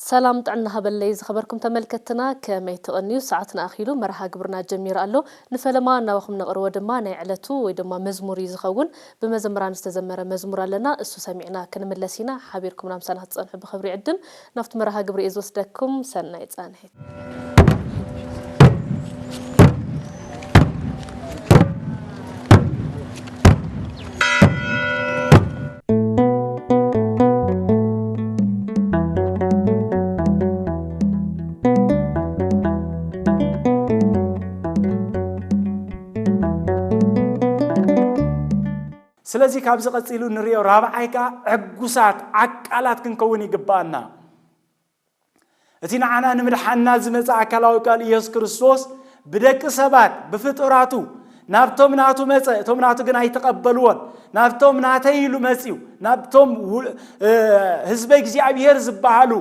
ሰላም ጥዕና ሃበለይ ዝኸበርኩም ተመልከትና፣ ከመይ ትቕንዩ? ሰዓትና ኣኺሉ፣ መርሃ ግብርና ጀሚሩ ኣሎ። ንፈለማ እናባኹም ነቕርቦ ድማ ናይ ዕለቱ ወይ ድማ መዝሙር እዩ ዝኸውን። ብመዘምራን ዝተዘመረ መዝሙር ኣለና፣ እሱ ሰሚዕና ክንምለስ ኢና። ሓቢርኩምና ምሳና ክትጸንሑ ብኽብሪ ዕድም። ናብቲ መርሃ ግብሪ እየ ዝወስደኩም። ሰናይ ጻንሒት። ስለዚ ካብዚ ቀጺሉ ንሪኦ ራብዓይ ከኣ ዕጉሳት ዓቃላት ክንከውን ይግባኣና። እቲ ንዓና ንምድሓንና ዝመጸ ኣካላዊ ቃል ኢየሱስ ክርስቶስ ብደቂ ሰባት ብፍጡራቱ ናብቶም ናቱ መጸ፣ እቶም ናቱ ግን ኣይተቐበልዎን። ናብቶም ናተይ ኢሉ መጺኡ፣ ናብቶም ው- እ፣ ህዝበ እግዚኣብሔር ዝበሃሉ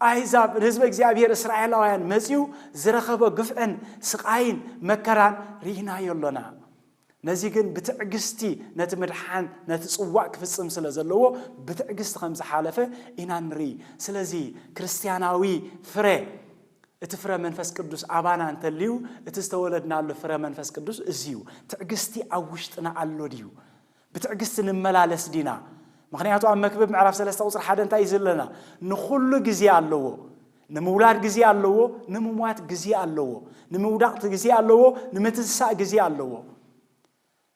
ኣህዛብ፣ ህዝበ እግዚኣብሔር እስራኤላውያን መጺኡ ዝረኸቦ ግፍዕን ስቓይን መከራን ርኢናዮ ኣሎና። ነዚ ግን ብትዕግስቲ ነቲ ምድሓን ነቲ ጽዋእ ክፍጽም ስለ ዘለዎ ብትዕግስቲ ከም ዝሓለፈ ኢና ንርኢ። ስለዚ ክርስትያናዊ ፍረ፣ እቲ ፍረ መንፈስ ቅዱስ ኣባና እንተልዩ፣ እቲ ዝተወለድናሉ ፍረ መንፈስ ቅዱስ እዚ እዩ። ትዕግስቲ ኣብ ውሽጥና ኣሎ ድዩ? ብትዕግስቲ ንመላለስ ዲና? ምኽንያቱ ኣብ መክብብ ምዕራፍ ሰለስተ ቁጽሪ ሓደ እንታይ እዩ ዝብለና? ንኹሉ ግዜ ኣለዎ። ንምውላድ ግዜ ኣለዎ፣ ንምሟት ግዜ ኣለዎ፣ ንምውዳቕ ግዜ ኣለዎ፣ ንምትንሳእ ግዜ ኣለዎ።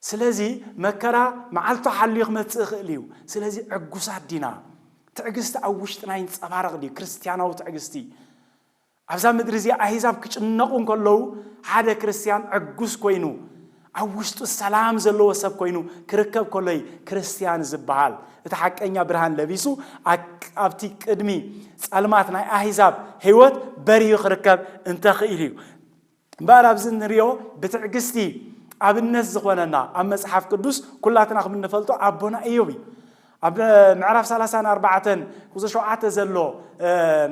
ስለዚ መከራ መዓልቱ ሓልዩ ክመጽእ ይኽእል እዩ። ስለዚ ዕጉሳት ዲና? ትዕግስቲ ኣብ ውሽጥና ይንጸባረቕ ድዩ? ክርስትያናዊ ትዕግስቲ ኣብዛ ምድሪ እዚኣ ኣህዛብ ክጭነቑ እንከለዉ ሓደ ክርስትያን ዕጉስ ኮይኑ ኣብ ውሽጡ ሰላም ዘለዎ ሰብ ኮይኑ ክርከብ ከሎ እዩ ክርስትያን ዝበሃል። እቲ ሓቀኛ ብርሃን ለቢሱ ኣክ- ኣብቲ ቅድሚ ጸልማት ናይ ኣህዛብ ህይወት በሪሁ ክርከብ እንተኽእል እዩ። እምበኣር ኣብዚ እንሪኦ ብትዕግስቲ ኣብነት ዝኾነና ኣብ መጽሓፍ ቅዱስ ኩላትና ከም እንፈልጦ ኣቦና ኢዮብ እዩ። ኣብ ምዕራፍ ሰላሳን ኣርባዕተን ቁጽሪ ሸውዓተ ዘሎ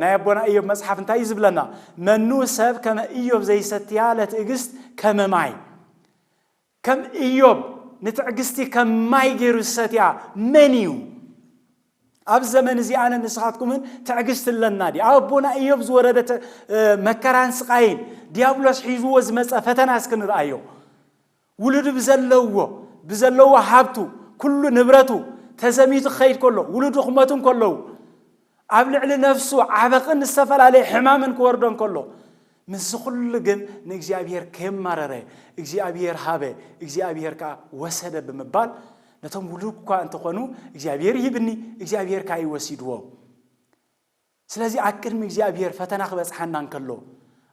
ናይ ኣቦና ኢዮብ መጽሓፍ እንታይ እዩ ዝብለና? መኑ ሰብ ከመ ኢዮብ ዘይሰትያ ለትዕግስት ከመ ማይ። ከም ኢዮብ ንትዕግስቲ ከም ማይ ገይሩ ዝሰትያ መን እዩ? ኣብ ዘመን እዚ ኣነ ንስኻትኩምን ትዕግስቲ ኣለና ድዩ? ኣብ ኣቦና ኢዮብ ዝወረደ መከራን ስቓይን ዲያብሎስ ሒዝዎ ዝመጸ ፈተና እስኪ ንርኣዮ። ውሉዱ ብዘለዎ ብዘለዎ ሃብቱ ኩሉ ንብረቱ ተዘሚቱ ክኸይድ ከሎ ውሉዱ ክመቱ እንከለዉ ኣብ ልዕሊ ነፍሱ ዓበቕን ዝተፈላለየ ሕማምን ክወርዶ እንከሎ ምስዚ ኩሉ ግን ንእግዚኣብሔር ከየማረረ እግዚኣብሔር ሃበ እግዚኣብሔር ከኣ ወሰደ ብምባል ነቶም ውሉድ እኳ እንተኾኑ እግዚኣብሔር ይህብኒ እግዚኣብሔር ከኣ ይወሲድዎም። ስለዚ ኣብ ቅድሚ እግዚኣብሔር ፈተና ክበጽሓና እንከሎ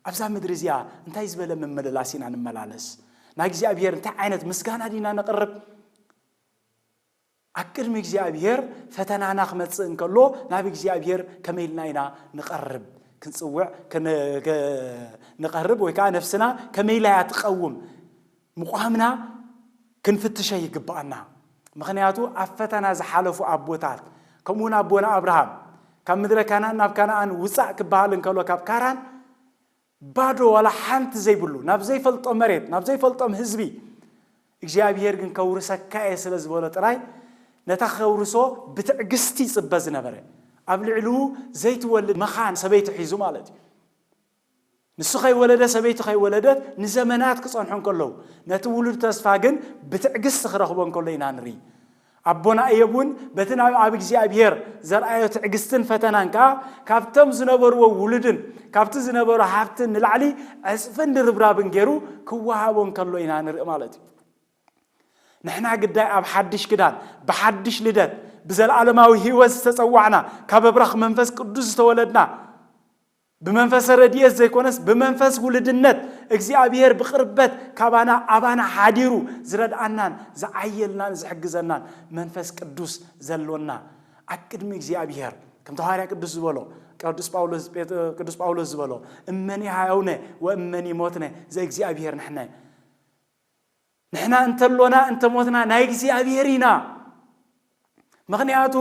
ኣብዛ ምድሪ እዚኣ እንታይ ዝበለ ምምልላስ ኢና ንመላለስ? ናይ እግዚኣብሔር እንታይ ዓይነት ምስጋና ዲና ነቕርብ? ኣብ ቅድሚ እግዚኣብሔር ፈተናና ክመጽእ እንከሎ ናብ እግዚኣብሔር ከመይ ኢልና ኢና ንቐርብ? ክንጽውዕ ንቐርብ ወይ ከዓ ነፍስና ከመይ ኢላ እያ ትቐውም? ምቋምና ክንፍትሸ ይግብኣና። ምኽንያቱ ኣብ ፈተና ዝሓለፉ ኣቦታት ከምኡውን ኣቦና ኣብርሃም ካብ ምድረ ካናን ናብ ካናኣን ውፃእ ክበሃል እንከሎ ካብ ካራን ባዶ ዋላ ሓንቲ ዘይብሉ ናብ ዘይፈልጦ መሬት ናብ ዘይፈልጦም ህዝቢ እግዚኣብሔር ግን ከውርሰካ እየ ስለ ዝበሎ ጥራይ ነታ ከውርሶ ብትዕግስቲ ይፅበ ዝነበረ ኣብ ልዕሊኡ ዘይትወልድ መኻን ሰበይቲ ሒዙ ማለት እዩ። ንሱ ከይወለደ ሰበይቲ ከይወለደት ንዘመናት ክጸንሑ እንከለዉ ነቲ ውሉድ ተስፋ ግን ብትዕግስቲ ክረኽቦ እንከሎ ኢና ንርኢ። ኣቦና እዮብ እውን በቲ ናብ ኣብ እግዚኣብሔር ዘርኣዮ ትዕግስትን ፈተናን ከኣ ካብቶም ዝነበርዎ ውሉድን ካብቲ ዝነበሮ ሃብትን ንላዕሊ ዕጽፍን ድርብራብን ገይሩ ክወሃቦ እንከሎ ኢና ንርኢ ማለት እዩ። ንሕና ግዳይ ኣብ ሓድሽ ክዳን ብሓድሽ ልደት ብዘለኣለማዊ ህይወት ዝተጸዋዕና ካብ ኣብራኽ መንፈስ ቅዱስ ዝተወለድና ብመንፈሰ ረድኤት ዘይኮነስ ብመንፈስ ውልድነት እግዚኣብሔር ብቕርበት ካባና ኣባና ሓዲሩ ዝረድኣናን ዝዓየልናን ዝሕግዘናን መንፈስ ቅዱስ ዘሎና ኣብ ቅድሚ እግዚኣብሔር ከምቲ ሃዋርያ ቅዱስ ዝበሎ ቅዱስ ጳውሎስ ቅዱስ ጳውሎስ ዝበሎ እመኒ ሃያውነ ወእመኒ ሞትነ ዘእግዚኣብሔር ንሕነ ንሕና እንተሎና እንተሞትና ናይ እግዚኣብሔር ኢና። ምኽንያቱ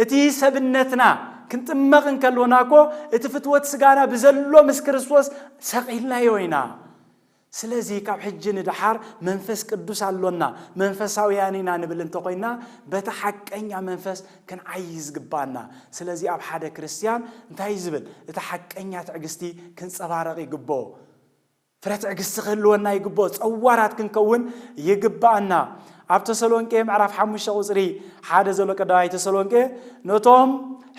እቲ ሰብነትና ክንጥመቕ እንከሎና እኮ እቲ ፍትወት ስጋና ብዘሎ ምስ ክርስቶስ ሰቒልናዮ ኢና። ስለዚ ካብ ሕጂ ንደሓር መንፈስ ቅዱስ ኣሎና፣ መንፈሳውያን ኢና ንብል እንተኾይና፣ በቲ ሓቀኛ መንፈስ ክንዓይ ዝግባና። ስለዚ ኣብ ሓደ ክርስትያን እንታይ እዩ ዝብል? እቲ ሓቀኛ ትዕግስቲ ክንጸባረቕ ይግብኦ። ፍረ ትዕግስቲ ክህልወና ይግብኦ። ጸዋራት ክንከውን ይግባኣና። ኣብ ተሰሎንቄ ምዕራፍ ሓሙሽተ ቁጽሪ ሓደ ዘሎ ቀዳማይ ተሰሎንቄ፣ ነቶም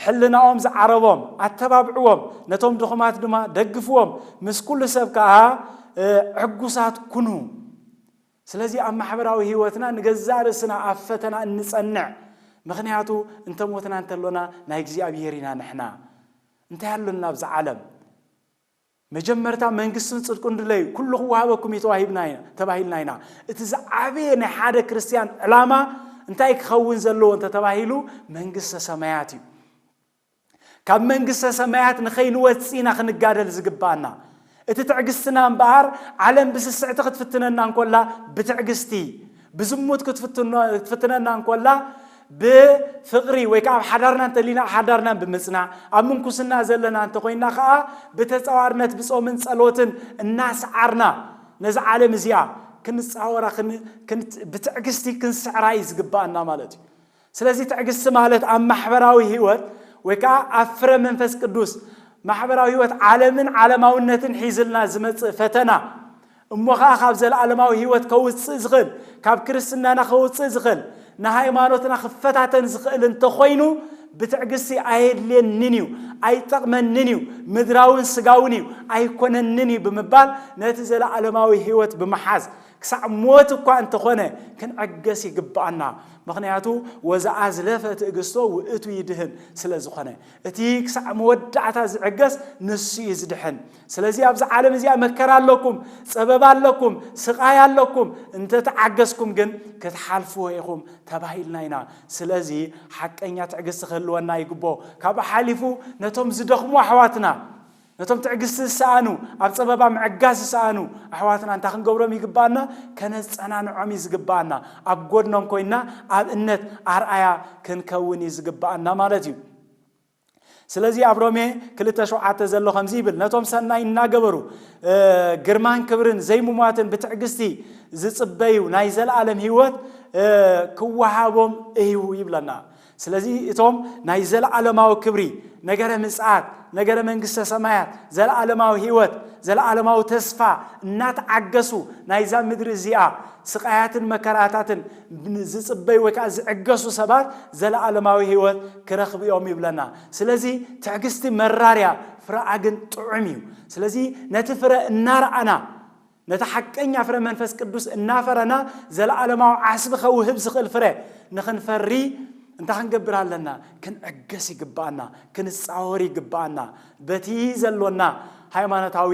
ሕልናኦም ዝዓረቦም ኣተባብዕዎም፣ ነቶም ድኹማት ድማ ደግፍዎም፣ ምስ ኩሉ ሰብ ከኣ፣ እ፣ ዕጉሳት ኩኑ። ስለዚ ኣብ ማሕበራዊ ህይወትና ንገዛእ ርእስና ኣብ ፈተና እንጸንዕ። ምኽንያቱ እንተ ሞትና እንተሎና ናይ እግዚኣብሔር ኢና ንሕና። እንታይ ኣሎና ኣብዚ ዓለም? መጀመርታ መንግስትን ጽድቁን ድለዩ፣ ኩሉ ክወሃበኩም እዩ ተዋሂብና ኢና፣ ተባሂልና ኢና። እቲ ዝዓበየ ናይ ሓደ ክርስትያን ዕላማ እንታይ ክኸውን ዘለዎ እንተተባሂሉ፣ መንግስተ ሰማያት እዩ። ካብ መንግስተ ሰማያት ንኸይንወጽእ ኢና ክንጋደል ዝግባኣና። እቲ ትዕግስትና እምበኣር፣ ዓለም ብስስዕቲ ክትፍትነና እንኮላ ብትዕግስቲ፣ ብዝሙት ክትፍትኖ-፣ ክትፍትነና እንኮላ ብፍቕሪ፣ ወይ ከዓ ኣብ ሓዳርና እንተሊና ኣብ ሓዳርና ብምጽናዕ፣ ኣብ ምንኩስና ዘለና እንተኾይና ከዓ ብተጻዋርነት ብጾምን ጸሎትን እናሰዓርና ነዛ ዓለም እዚኣ ክንጻወራ ክን-፣ ክን-፣ ብትዕግስቲ ክንስዕራ እዩ ዝግባኣና ማለት እዩ። ስለዚ ትዕግስቲ ማለት ኣብ ማሕበራዊ ህይወት ወይ ከዓ ኣብ ፍረ መንፈስ ቅዱስ ማሕበራዊ ህይወት ዓለምን ዓለማውነትን ሒዝልና ዝመጽእ ፈተና እሞ ኸዓ ካብ ዘለዓለማዊ ህይወት ከውጽእ ዝኽእል፣ ካብ ክርስትናና ከውጽእ ዝኽእል፣ ንሃይማኖትና ክፈታተን ዝኽእል እንተኾይኑ ብትዕግስቲ ኣየድልየንን እዩ፣ ኣይጠቕመንን እዩ፣ ምድራውን ስጋውን እዩ፣ ኣይኮነንን እዩ ብምባል ነቲ ዘለዓለማዊ ህይወት ብምሓዝ ክሳዕ ሞት እኳ እንተኾነ ክንዕገስ ይግብኣና። ምኽንያቱ ወዘኣዝለፈ ትዕግስቶ ውእቱ ይድህን ስለ ዝኾነ፣ እቲ ክሳዕ መወዳእታ ዝዕገስ ንሱ እዩ ዝድሕን። ስለዚ ኣብዚ ዓለም እዚኣ መከራ ኣለኩም፣ ጸበባ ኣለኩም፣ ስቓይ ኣለኩም፣ እንተተዓገስኩም ግን ክትሓልፍዎ ኢኹም ተባሂልና ኢና። ስለዚ ሓቀኛ ትዕግስቲ ክህልወና ይግብኦ። ካብኡ ሓሊፉ ነቶም ዝደኽሙ ኣሕዋትና፣ ነቶም ትዕግስቲ ዝሰኣኑ፣ ኣብ ጸበባ ምዕጋስ ዝሰኣኑ ኣሕዋትና እንታይ ክንገብሮም ይግባኣና? ከነጸናንዖም እዩ ዝግባኣና። ኣብ ጎድኖም ኮይና ኣብነት ኣርኣያ ክንከውን እዩ ዝግባኣና ማለት እዩ። ስለዚ ኣብ ሮሜ ክልተ ሸውዓተ ዘሎ ከምዚ ይብል፣ ነቶም ሰናይ እናገበሩ፣ እ፣ ግርማን ክብርን ዘይምሟትን ብትዕግስቲ ዝጽበዩ ናይ ዘለኣለም ህይወት፣ እ፣ ክወሃቦም እዩ ይብለና። ስለዚ እቶም ናይ ዘለኣለማዊ ክብሪ፣ ነገረ ምጽኣት፣ ነገረ መንግስተ ሰማያት፣ ዘለኣለማዊ ህይወት፣ ዘለኣለማዊ ተስፋ እናተዓገሱ ናይዛ ምድሪ እዚኣ ስቓያትን መከራታትን ዝጽበዩ ወይ ከዓ ዝዕገሱ ሰባት ዘለኣለማዊ ህይወት ክረኽቡ እዮም ይብለና። ስለዚ ትዕግስቲ መራርያ፣ ፍረኣ ግን ጥዑም እዩ። ስለዚ ነቲ ፍረ እናረኣና፣ ነቲ ሓቀኛ ፍረ መንፈስ ቅዱስ እናፈረና ዘለኣለማዊ ዓስቢ ከውህብ ዝኽእል ፍረ ንኽንፈሪ እንታይ ክንገብር ኣለና? ክንዕገስ ይግባኣና፣ ክንጻወር ይግባኣና። በቲ ዘሎና ሃይማኖታዊ፣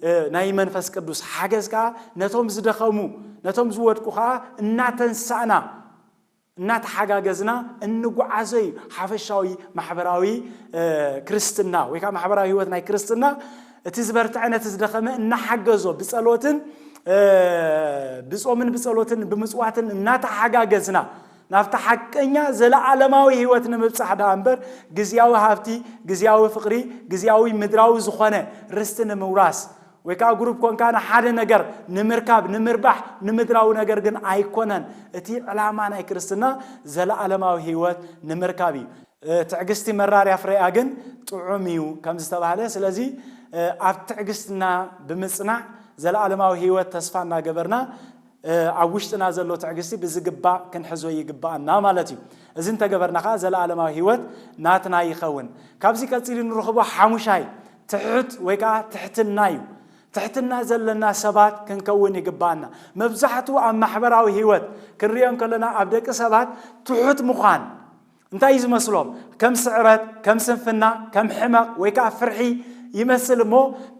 እ፣ ናይ መንፈስ ቅዱስ ሓገዝ ከኣ ነቶም ዝደኸሙ፣ ነቶም ዝወድቁ ከኣ እናተንሳእና፣ እናተሓጋገዝና እንጓዓዞ እዩ ሓፈሻዊ ማሕበራዊ፣ እ፣ ክርስትና ወይ ከኣ ማሕበራዊ ህይወት ናይ ክርስትና። እቲ ዝበርትዐ ነቲ ዝደኸመ እናሓገዞ ብጸሎትን፣ እ፣ ብጾምን ብጸሎትን ብምጽዋትን እናተሓጋገዝና ናብቲ ሓቀኛ ዘለኣለማዊ ህይወት ንምብጻሕ ደኣ እምበር፣ ግዝያዊ ሃብቲ፣ ግዝያዊ ፍቕሪ፣ ግዝያዊ ምድራዊ ዝኾነ ርስቲ ንምውራስ፣ ወይ ከኣ ግሩፕ ኮንካ ንሓደ ነገር ንምርካብ፣ ንምርባሕ፣ ንምድራዊ ነገር ግን ኣይኮነን። እቲ ዕላማ ናይ ክርስትና ዘለኣለማዊ ህይወት ንምርካብ እዩ። እ፣ ትዕግስቲ መራርያ ፍሬኣ ግን ጥዑም እዩ ከም ዝተባህለ፣ ስለዚ፣ እ፣ ኣብ ትዕግስትና ብምጽናዕ ዘለኣለማዊ ህይወት ተስፋ እናገበርና፣ እ፣ ኣብ ውሽጥና ዘሎ ትዕግስቲ ብዝግባእ ክንሕዞ ይግባኣና ማለት እዩ። እዚ እንተገበርና ኸዓ ዘለኣለማዊ ህይወት ናትና ይኸውን። ካብዚ ቀጺሉ ንረኽቦ ሓሙሻይ ትሑት ወይ ከኣ ትሕትና እዩ። ትሕትና ዘለና ሰባት ክንከውን ይግባኣና። መብዛሕትኡ ኣብ ማሕበራዊ ህይወት ክንሪኦ እንከለና ኣብ ደቂ ሰባት ትሑት ምዃን እንታይ እዩ ዝመስሎም? ከም ስዕረት፣ ከም ስንፍና፣ ከም ሕመቕ ወይ ከኣ ፍርሒ ይመስል እሞ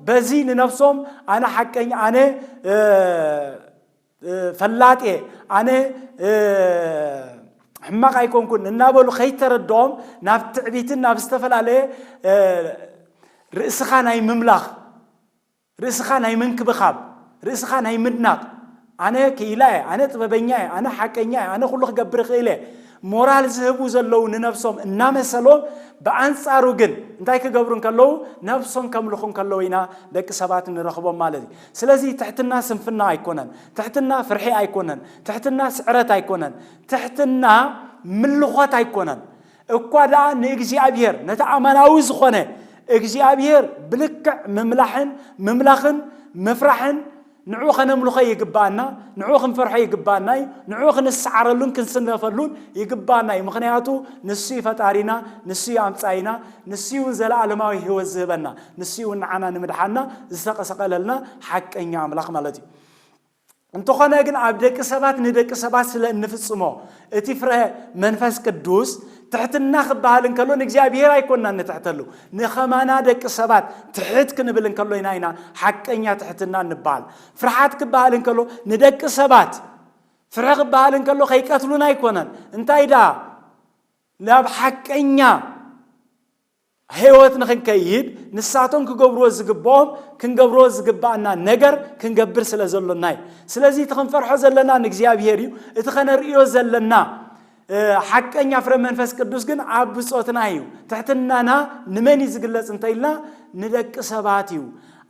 በዚ ንነብሶም ኣነ ሓቀኛ፣ ኣነ፣ እ፣ እ፣ ፈላጥ እየ፣ ኣነ፣ እ፣ ሕማቕ ኣይኮንኩን እናበሉ ከይተረድኦም ናብ ትዕቢትን ናብ ዝተፈላለየ፣ እ፣ ርእስኻ ናይ ምምላኽ፣ ርእስኻ ናይ ምንክብኻብ፣ ርእስኻ ናይ ምድናቕ፣ ኣነ ክኢላ እየ፣ ኣነ ጥበበኛ እየ፣ ኣነ ሓቀኛ እየ፣ ኣነ ኩሉ ክገብር እኽእል እየ፣ ሞራል ዝህቡ ዘለዉ ንነብሶም እናመሰሎም፣ ብኣንጻሩ ግን እንታይ ክገብሩ እንከለዉ፣ ነብሶም ከምልኹ እንከለዉ ኢና ደቂ ሰባት ንረኽቦም ማለት እዩ። ስለዚ ትሕትና ስንፍና ኣይኮነን፣ ትሕትና ፍርሒ ኣይኮነን፣ ትሕትና ስዕረት ኣይኮነን፣ ትሕትና ምልኾት ኣይኮነን። እኳ ደኣ ንእግዚኣብሔር፣ ነቲ ኣማናዊ ዝኾነ እግዚኣብሔር ብልክዕ ምምላሕን ምምላኽን ምፍራሕን ንዕኡ ከነምልኾ ይግባኣና፣ ንዕኡ ክንፈርሖ ይግባኣና እዩ፣ ንዕኡ ክንሰዓረሉን ክንስነፈሉን ይግባኣና እዩ። ምኽንያቱ ንሱ እዩ ፈጣሪና፣ ንሱ እዩ ኣምጻኢና፣ ንሱ እዩ እውን ዘለኣለማዊ ህይወት ዝህበና፣ ንሱ እዩ እውን ንዓና ንምድሓና ዝተቐሰቀለልና ሓቀኛ ኣምላኽ ማለት እዩ። እንተኾነ ግን ኣብ ደቂ ሰባት ንደቂ ሰባት ስለ እንፍጽሞ እቲ ፍረ መንፈስ ቅዱስ ትሕትና ክበሃል እንከሎ ንእግዚኣብሔር ኣይኮንና ንትሕተሉ። ንኸማና ደቂ ሰባት ትሕት ክንብል እንከሎ ኢና ኢና ሓቀኛ ትሕትና እንበሃል። ፍርሓት ክበሃል እንከሎ ንደቂ ሰባት ፍርሒ ክበሃል እንከሎ ከይቀትሉና ኣይኮነን። እንታይ ደኣ ናብ ሓቀኛ ህይወት ንኽንከይድ ንሳቶም ክገብርዎ ዝግብኦም ክንገብርዎ ዝግባኣና ነገር ክንገብር ስለ ዘሎና እዩ። ስለዚ እቲ ክንፈርሖ ዘለና ንእግዚኣብሔር እዩ። እቲ ከነርእዮ ዘለና እ፣ ሓቀኛ ፍረ መንፈስ ቅዱስ ግን ኣብ ብጾትና እዩ። ትሕትናና ንመን እዩ ዝግለጽ እንተ ኢልና ንደቂ ሰባት እዩ።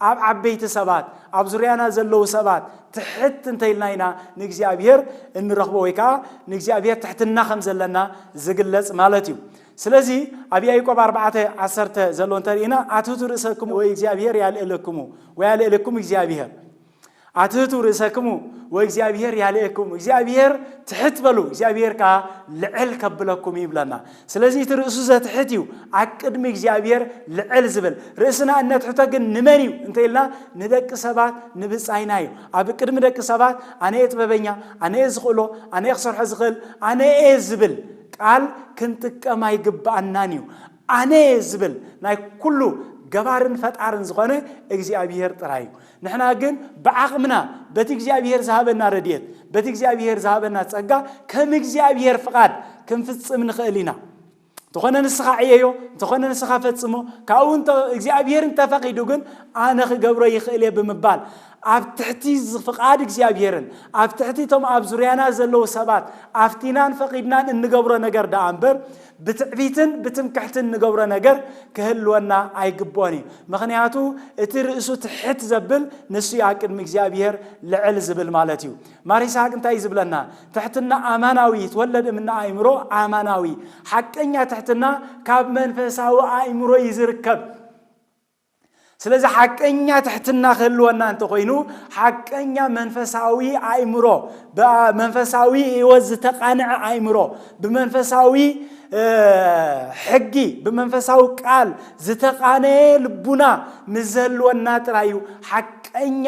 ኣብ ዓበይቲ ሰባት፣ ኣብ ዙርያና ዘለዉ ሰባት ትሕት እንተ ኢልና ኢና ንእግዚኣብሔር እንረኽቦ ወይ ከዓ ንእግዚኣብሔር ትሕትና ከም ዘለና ዝግለጽ ማለት እዩ። ስለዚ ኣብ ያዕቆብ ኣርባዕተ ዓሰርተ ዘሎ እንተርኢና ኣትህቱ ርእሰክሙ ወይ እግዚኣብሔር ያልዕለክሙ ወይ ያልዕለኩም እግዚኣብሔር ኣትህቱ ርእሰክሙ ወእግዚኣብሔር ያልዕክሙ፣ እግዚኣብሔር ትሕት በሉ እግዚኣብሔር ከኣ ልዕል ከብለኩም እዩ ይብለና። ስለዚ እቲ ርእሱ ዘትሕት እዩ ኣብ ቅድሚ እግዚኣብሔር ልዕል ዝብል። ርእስና እነትሕቶ ግን ንመን እዩ እንተ ኢልና ንደቂ ሰባት ንብጻይና እዩ። ኣብ ቅድሚ ደቂ ሰባት ኣነ እየ ጥበበኛ፣ ኣነ እየ ዝኽእሎ፣ ኣነ እየ ክሰርሖ ዝኽእል፣ ኣነ እየ ዝብል ቃል ክንጥቀም ኣይግብኣናን እዩ። ኣነ እየ ዝብል ናይ ኩሉ ገባርን ፈጣርን ዝኾነ እግዚኣብሔር ጥራይ እዩ። ንሕና ግን ብዓቕምና በቲ እግዚኣብሔር ዝሃበና ረድኤት በቲ እግዚኣብሔር ዝሃበና ጸጋ ከም እግዚኣብሔር ፍቓድ ክንፍጽም ንኽእል ኢና። እንተኾነ ንስኻ ዕየዮ፣ እንተኾነ ንስኻ ፈጽሞ፣ ካብኡ እግዚኣብሔር እንተፈቒዱ ግን ኣነ ክገብሮ ይኽእል እየ ብምባል ኣብ ትሕቲ ፍቓድ እግዚኣብሔርን ኣብ ትሕቲ እቶም ኣብ ዙርያና ዘለዉ ሰባት ኣፍቲናን ፈቒድናን እንገብሮ ነገር ደኣ እምበር ብትዕቢትን ብትምክሕትን እንገብሮ ነገር ክህልወና ኣይግብኦን እዩ። ምኽንያቱ እቲ ርእሱ ትሕት ዘብል ንሱ እዩ ኣብ ቅድሚ እግዚኣብሔር ልዕል ዝብል ማለት እዩ። ማር ይስሐቅ እንታይ እዩ ዝብለና? ትሕትና ኣማናዊ ይትወለድ እምነ ኣእምሮ ኣማናዊ። ሓቀኛ ትሕትና ካብ መንፈሳዊ ኣእምሮ እዩ ዝርከብ። ስለዚ ሓቀኛ ትሕትና ክህልወና እንተኾይኑ ሓቀኛ መንፈሳዊ ኣእምሮ ብመንፈሳዊ ህይወት ዝተቃንዐ ኣእምሮ ብመንፈሳዊ ሕጊ ብመንፈሳዊ ቃል ዝተቃነየ ልቡና ምስ ዘህልወና ጥራይ እዩ ሓቀኛ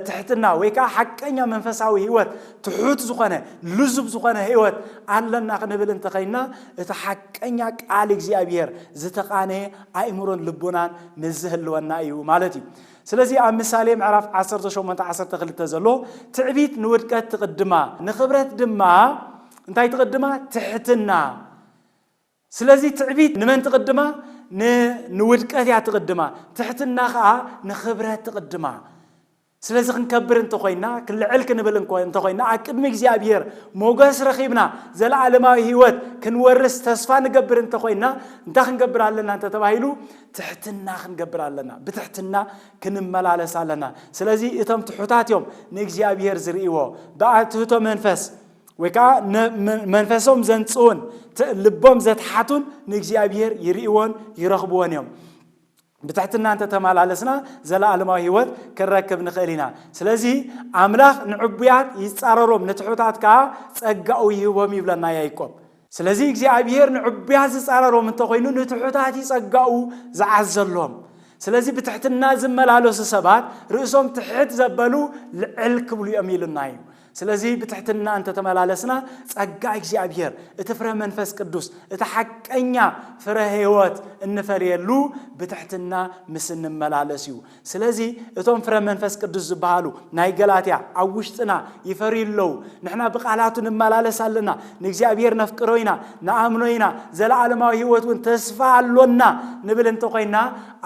ትሕትና ወይ ከዓ ሓቀኛ መንፈሳዊ ህይወት ትሑት ዝኾነ ልዙብ ዝኾነ ህይወት ኣለና ክንብል እንተኸይና እቲ ሓቀኛ ቃል እግዚኣብሔር ዝተቃነየ ኣእምሮን ልቡናን ምስ ዝህልወና እዩ ማለት እዩ። ስለዚ ኣብ ምሳሌ ምዕራፍ ዓሰርተ ሸሞንተ ዓሰርተ ክልተ ዘሎ ትዕቢት ንውድቀት ትቕድማ ንኽብረት ድማ እንታይ ትቕድማ? ትሕትና። ስለዚ ትዕቢት ንመን ትቕድማ? ንውድቀት እያ ትቕድማ። ትሕትና ኸዓ ንኽብረት ትቕድማ። ስለዚ ክንከብር እንተኾይና ክንልዕል ክንብል እንተኾይና ኣብ ቅድሚ እግዚኣብሔር ሞገስ ረኺብና ዘለዓለማዊ ህይወት ክንወርስ ተስፋ ንገብር እንተኾይና እንታይ ክንገብር ኣለና እንተተባሂሉ ትሕትና ክንገብር ኣለና። ብትሕትና ክንመላለስ ኣለና። ስለዚ እቶም ትሑታት እዮም ንእግዚኣብሔር ዝርእይዎ ብኣትህቶ መንፈስ ወይ ከዓ መንፈሶም ዘንጽውን ልቦም ዘትሓቱን ንእግዚኣብሔር ይርእይዎን ይረኽብዎን እዮም። ብትሕትና እንተተመላለስና ዘለኣለማዊ ህይወት ክንረክብ ንኽእል ኢና። ስለዚ ኣምላኽ ንዕቡያት ይጻረሮም ንትሑታት ከዓ ጸጋኡ ይህቦም ይብለና ያዕቆብ። ስለዚ እግዚኣብሔር ንዕቡያት ዝጻረሮም እንተኾይኑ ንትሑታት እዩ ጸጋኡ ዝዓዘሎም። ስለዚ ብትሕትና ዝመላለሱ ሰባት ርእሶም ትሕት ዘበሉ ልዕል ክብሉ እዮም ኢሉና እዩ። ስለዚ ብትሕትና እንተተመላለስና፣ ጸጋ እግዚኣብሔር፣ እቲ ፍረ መንፈስ ቅዱስ፣ እቲ ሓቀኛ ፍረ ሕይወት እንፈልየሉ ብትሕትና ምስ እንመላለስ እዩ። ስለዚ እቶም ፍረ መንፈስ ቅዱስ ዝበሃሉ ናይ ገላትያ ኣብ ውሽጥና ይፈርዩ ኣለዉ። ንሕና ብቃላቱ ንመላለስ ኣለና፣ ንእግዚኣብሔር ነፍቅሮ ኢና፣ ንኣምኖ ኢና፣ ዘለዓለማዊ ሕይወት እውን ተስፋ ኣሎና ንብል እንተኾይና፣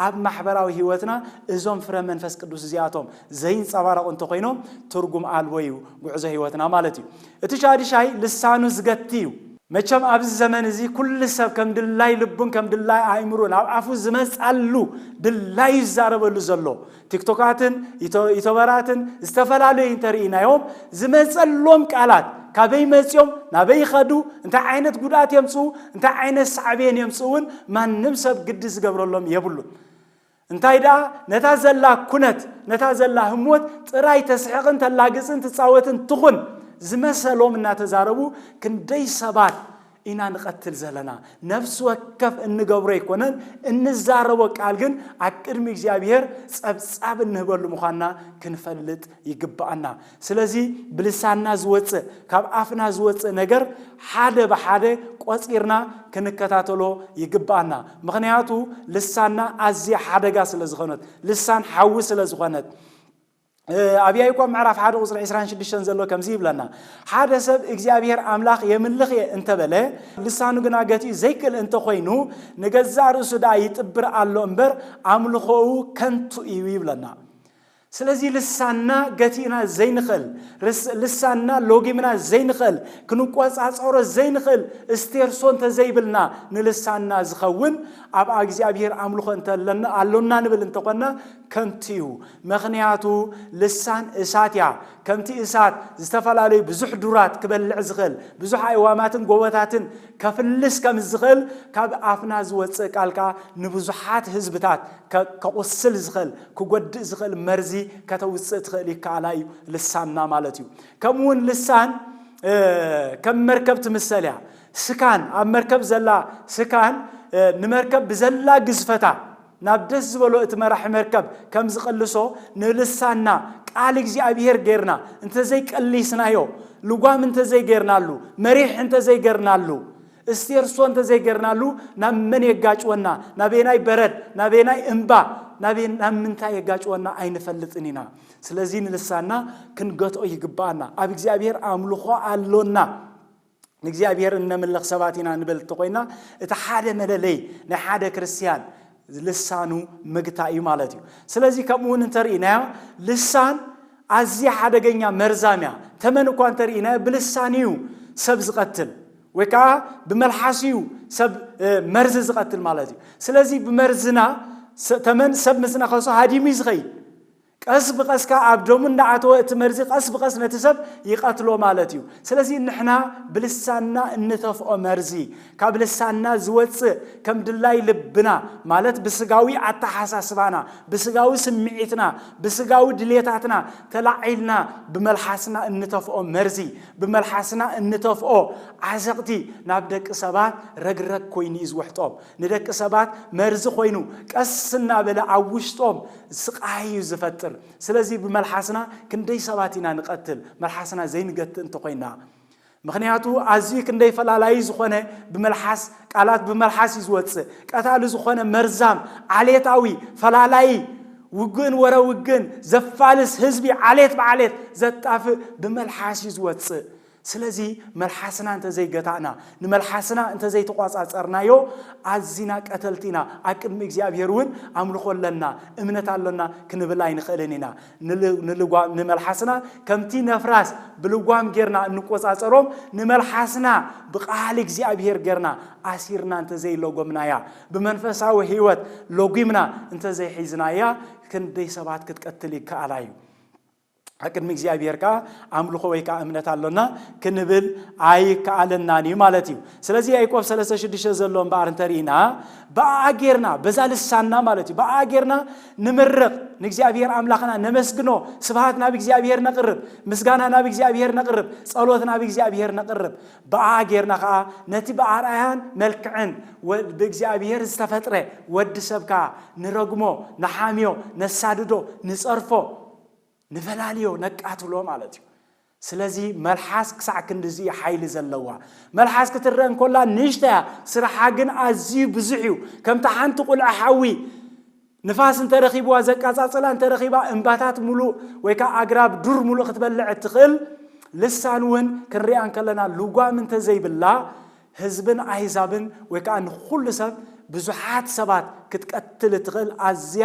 ኣብ ማሕበራዊ ሕይወትና እዞም ፍረ መንፈስ ቅዱስ እዚኣቶም ዘይንጸባረቑ እንተኾይኖም፣ ትርጉም ኣልቦ እዩ ጉዕዞ ሕይወትና ማለት እዩ። እቲ ሻድሻይ ልሳኑ ዝገቲ እዩ። መቸም ኣብዚ ዘመን እዚ ኩሉ ሰብ ከም ድላይ ልቡን ከም ድላይ ኣእምሩን ኣብ ኣፉ ዝመጻሉ ድላዩ ዝዛረበሉ ዘሎ ቲክቶካትን ይቶ- ይቶበራትን ዝተፈላለዩ እንተርኢናዮም ዝመጸሎም ቃላት ካበይ መጽዮም ናበይ ይኸዱ እንታይ ዓይነት ጉድኣት የምጽኡ እንታይ ዓይነት ሳዕቤን የምጽኡ እውን ማንም ሰብ ግዲ ዝገብረሎም የብሉን። እንታይ ደኣ ነታ ዘላ ኩነት ነታ ዘላ ህሞት ጥራይ ተስሕቕን ተላግጽን ትጻወትን ትኹን ዝመሰሎም እናተዛረቡ ክንደይ ሰባት ኢና ንቐትል ዘለና። ነፍሲ ወከፍ እንገብሮ ኣይኮነን፣ እንዛረቦ ቃል ግን ኣብ ቅድሚ እግዚኣብሔር ጸብጻብ እንህበሉ ምዃንና ክንፈልጥ ይግብኣና። ስለዚ ብልሳንና ዝወጽእ ካብ ኣፍና ዝወጽእ ነገር ሓደ ብሓደ ቆጺርና ክንከታተሎ ይግብኣና። ምኽንያቱ ልሳንና ኣዝያ ሓደጋ ስለ ዝኾነት፣ ልሳን ሓዊ ስለ ዝኾነት። ኣብ ያዕቆብ ምዕራፍ ሓደ ቁጽሪ ዕስራን ሽዱሽተን ዘሎ ከምዚ ይብለና፣ ሓደ ሰብ እግዚኣብሔር ኣምላኽ የምልኽ እየ እንተበለ፣ ልሳኑ ግና ገቲኡ ዘይክእል እንተኾይኑ፣ ንገዛእ ርእሱ ደኣ ይጥብር ኣሎ እምበር፣ ኣምልኾኡ ከንቱ እዩ ይብለና። ስለዚ ልሳንና ገቲእና ዘይንኽእል፣ ርስ- ልሳንና ሎጊምና ዘይንኽእል፣ ክንቆጻጸሮ ዘይንኽእል እስቴርሶ እንተዘይብልና ንልሳንና ዝኸውን ኣብ እግዚኣብሔር ኣምልኾ እንተለና ኣሎና ንብል እንተኾንና ከንቱ እዩ። ምኽንያቱ ልሳን እሳት እያ። ከምቲ እሳት ዝተፈላለዩ ብዙሕ ዱራት ክበልዕ ዝኽእል፣ ብዙሕ ኣእዋማትን ጎቦታትን ከፍልስ ከም ዝኽእል ካብ ኣፍና ዝወፅእ ቃል ከዓ ንብዙሓት ህዝብታት ከ- ከቑስል ዝኽእል ክጎድእ ዝኽእል መርዚ ከተውፅእ ትኽእል ይከኣላ እዩ ልሳንና ማለት እዩ። ከምኡ እውን ልሳን ከም መርከብ ትምሰል እያ። ስካን ኣብ መርከብ ዘላ ስካን ንመርከብ ብዘላ ግዝፈታ ናብ ደስ ዝበሎ እቲ መራሒ መርከብ ከም ዝቐልሶ ንልሳንና ቃል እግዚኣብሔር ጌርና እንተዘይቀሊስናዮ ልጓም እንተዘይጌርናሉ መሪሕ እንተዘይጌርናሉ እስቴርሶ እንተዘይገርናሉ ናብ መን የጋጭወና? ናበየናይ በረድ? ናበየናይ እምባ? ናበየ- ናብ ምንታይ የጋጭወና? ኣይንፈልጥን ኢና። ስለዚ ንልሳና ክንገትኦ ይግባኣና። ኣብ እግዚኣብሔር ኣምልኾ ኣሎና። ንእግዚኣብሔር እነምልኽ ሰባት ኢና ንበል እንተኾይና እቲ ሓደ መለለይ ናይ ሓደ ክርስትያን ልሳኑ ምግታ እዩ ማለት እዩ። ስለዚ ከምኡ እውን እንተርኢናዮ ልሳን ኣዝያ ሓደገኛ መርዛም እያ። ተመን እኳ እንተርኢናዮ ብልሳን እዩ ሰብ ዝቐትል ወይ ከዓ ብመልሓስ እዩ ሰብ መርዚ ዝቐትል ማለት እዩ። ስለዚ ብመርዝና ተመን ሰብ ምስ ነኸሶ ሃዲሙ እዩ ዝኸይድ። ቀስ ብቐስ ከዓ ኣብ ደሙ እንዳኣተወ እቲ መርዚ ቀስ ብቐስ ነቲ ሰብ ይቐትሎ ማለት እዩ። ስለዚ ንሕና ብልሳንና እንተፍኦ መርዚ ካብ ልሳንና ዝወፅእ ከም ድላይ ልብና ማለት ብስጋዊ ኣተሓሳስባና ብስጋዊ ስምዒትና ብስጋዊ ድሌታትና ተላዒልና ብመልሓስና እንተፍኦ መርዚ ብመልሓስና እንተፍኦ ዓዘቕቲ ናብ ደቂ ሰባት ረግረግ ኮይኑ እዩ ዝውሕጦም። ንደቂ ሰባት መርዚ ኮይኑ ቀስ እናበለ ኣብ ውሽጦም ስቓይ እዩ ዝፈጥር። ስለዚ ብመልሓስና ክንደይ ሰባት ኢና ንቐትል? መልሓስና ዘይንገትእ እንተኾይና ምኽንያቱ ኣዝዩ ክንደይ ፈላላዩ ዝኾነ ብመልሓስ ቃላት ብመልሓስ እዩ ዝወፅእ። ቀታሊ ዝኾነ መርዛም ዓሌታዊ ፈላላዪ ውግእን ወረ ውግእን ዘፋልስ ህዝቢ ዓሌት ብዓሌት ዘጣፍእ ብመልሓስ እዩ ዝወፅእ። ስለዚ መልሓስና እንተዘይገታእና ንመልሓስና እንተዘይተቋፃፀርናዮ ኣዚና ቀተልቲ ኢና። ኣብ ቅድሚ እግዚኣብሔር እውን ኣምልኾ ኣለና እምነት ኣሎና ክንብል ኣይንኽእልን ኢና። ንልጓም ንመልሓስና ከምቲ ነፍራስ ብልጓም ጌርና እንቆጻጸሮም ንመልሓስና ብቃል እግዚኣብሔር ጌርና ኣሲርና እንተዘይለጎምናያ ብመንፈሳዊ ህይወት ሎጊምና እንተዘይሒዝናያ ክንደይ ሰባት ክትቀትል ይከኣላ እዩ። ቅድሚ እግዚኣብሔር ከዓ ኣምልኾ ወይ ከዓ እምነት ኣሎና ክንብል ኣይከኣለናን እዩ ማለት እዩ። ስለዚ ያዕቆብ ሰለስተ ሽዱሽተ ዘሎ እምበኣር እንተርኢና ብኣ ጌርና በዛ ልሳንና ማለት እዩ ብኣ ጌርና ንምርቕ ንእግዚኣብሔር ኣምላኽና ነመስግኖ ስብሃት ናብ እግዚኣብሔር ነቕርብ ምስጋና ናብ እግዚኣብሔር ነቕርብ ጸሎት ናብ እግዚኣብሔር ነቕርብ ብኣ ጌርና ከዓ ነቲ ብኣርኣያን መልክዕን ብእግዚኣብሔር ዝተፈጥረ ወዲ ሰብ ከዓ ንረግሞ ንሓምዮ ነሳድዶ ንጸርፎ ንፈላልዮ ነቃትሎ ማለት እዩ። ስለዚ መልሓስ ክሳዕ ክንድዚ ሓይሊ ዘለዋ፣ መልሓስ ክትረአ እንኮላ ንእሽተያ፣ ስራሓ ግን ኣዝዩ ብዙሕ እዩ። ከምታ ሓንቲ ቁልዓ ሓዊ ንፋስ እንተረኺብዋ ዘቃጻጽላ እንተረኺባ እምባታት ሙሉእ ወይ ከዓ ኣግራብ ዱር ሙሉእ ክትበልዕ እትኽእል፣ ልሳን እውን ክንሪኣ እንከለና ልጓም እንተዘይብላ ህዝብን ኣህዛብን ወይ ከዓ ንኹሉ ሰብ ብዙሓት ሰባት ክትቀትል እትኽእል ኣዝያ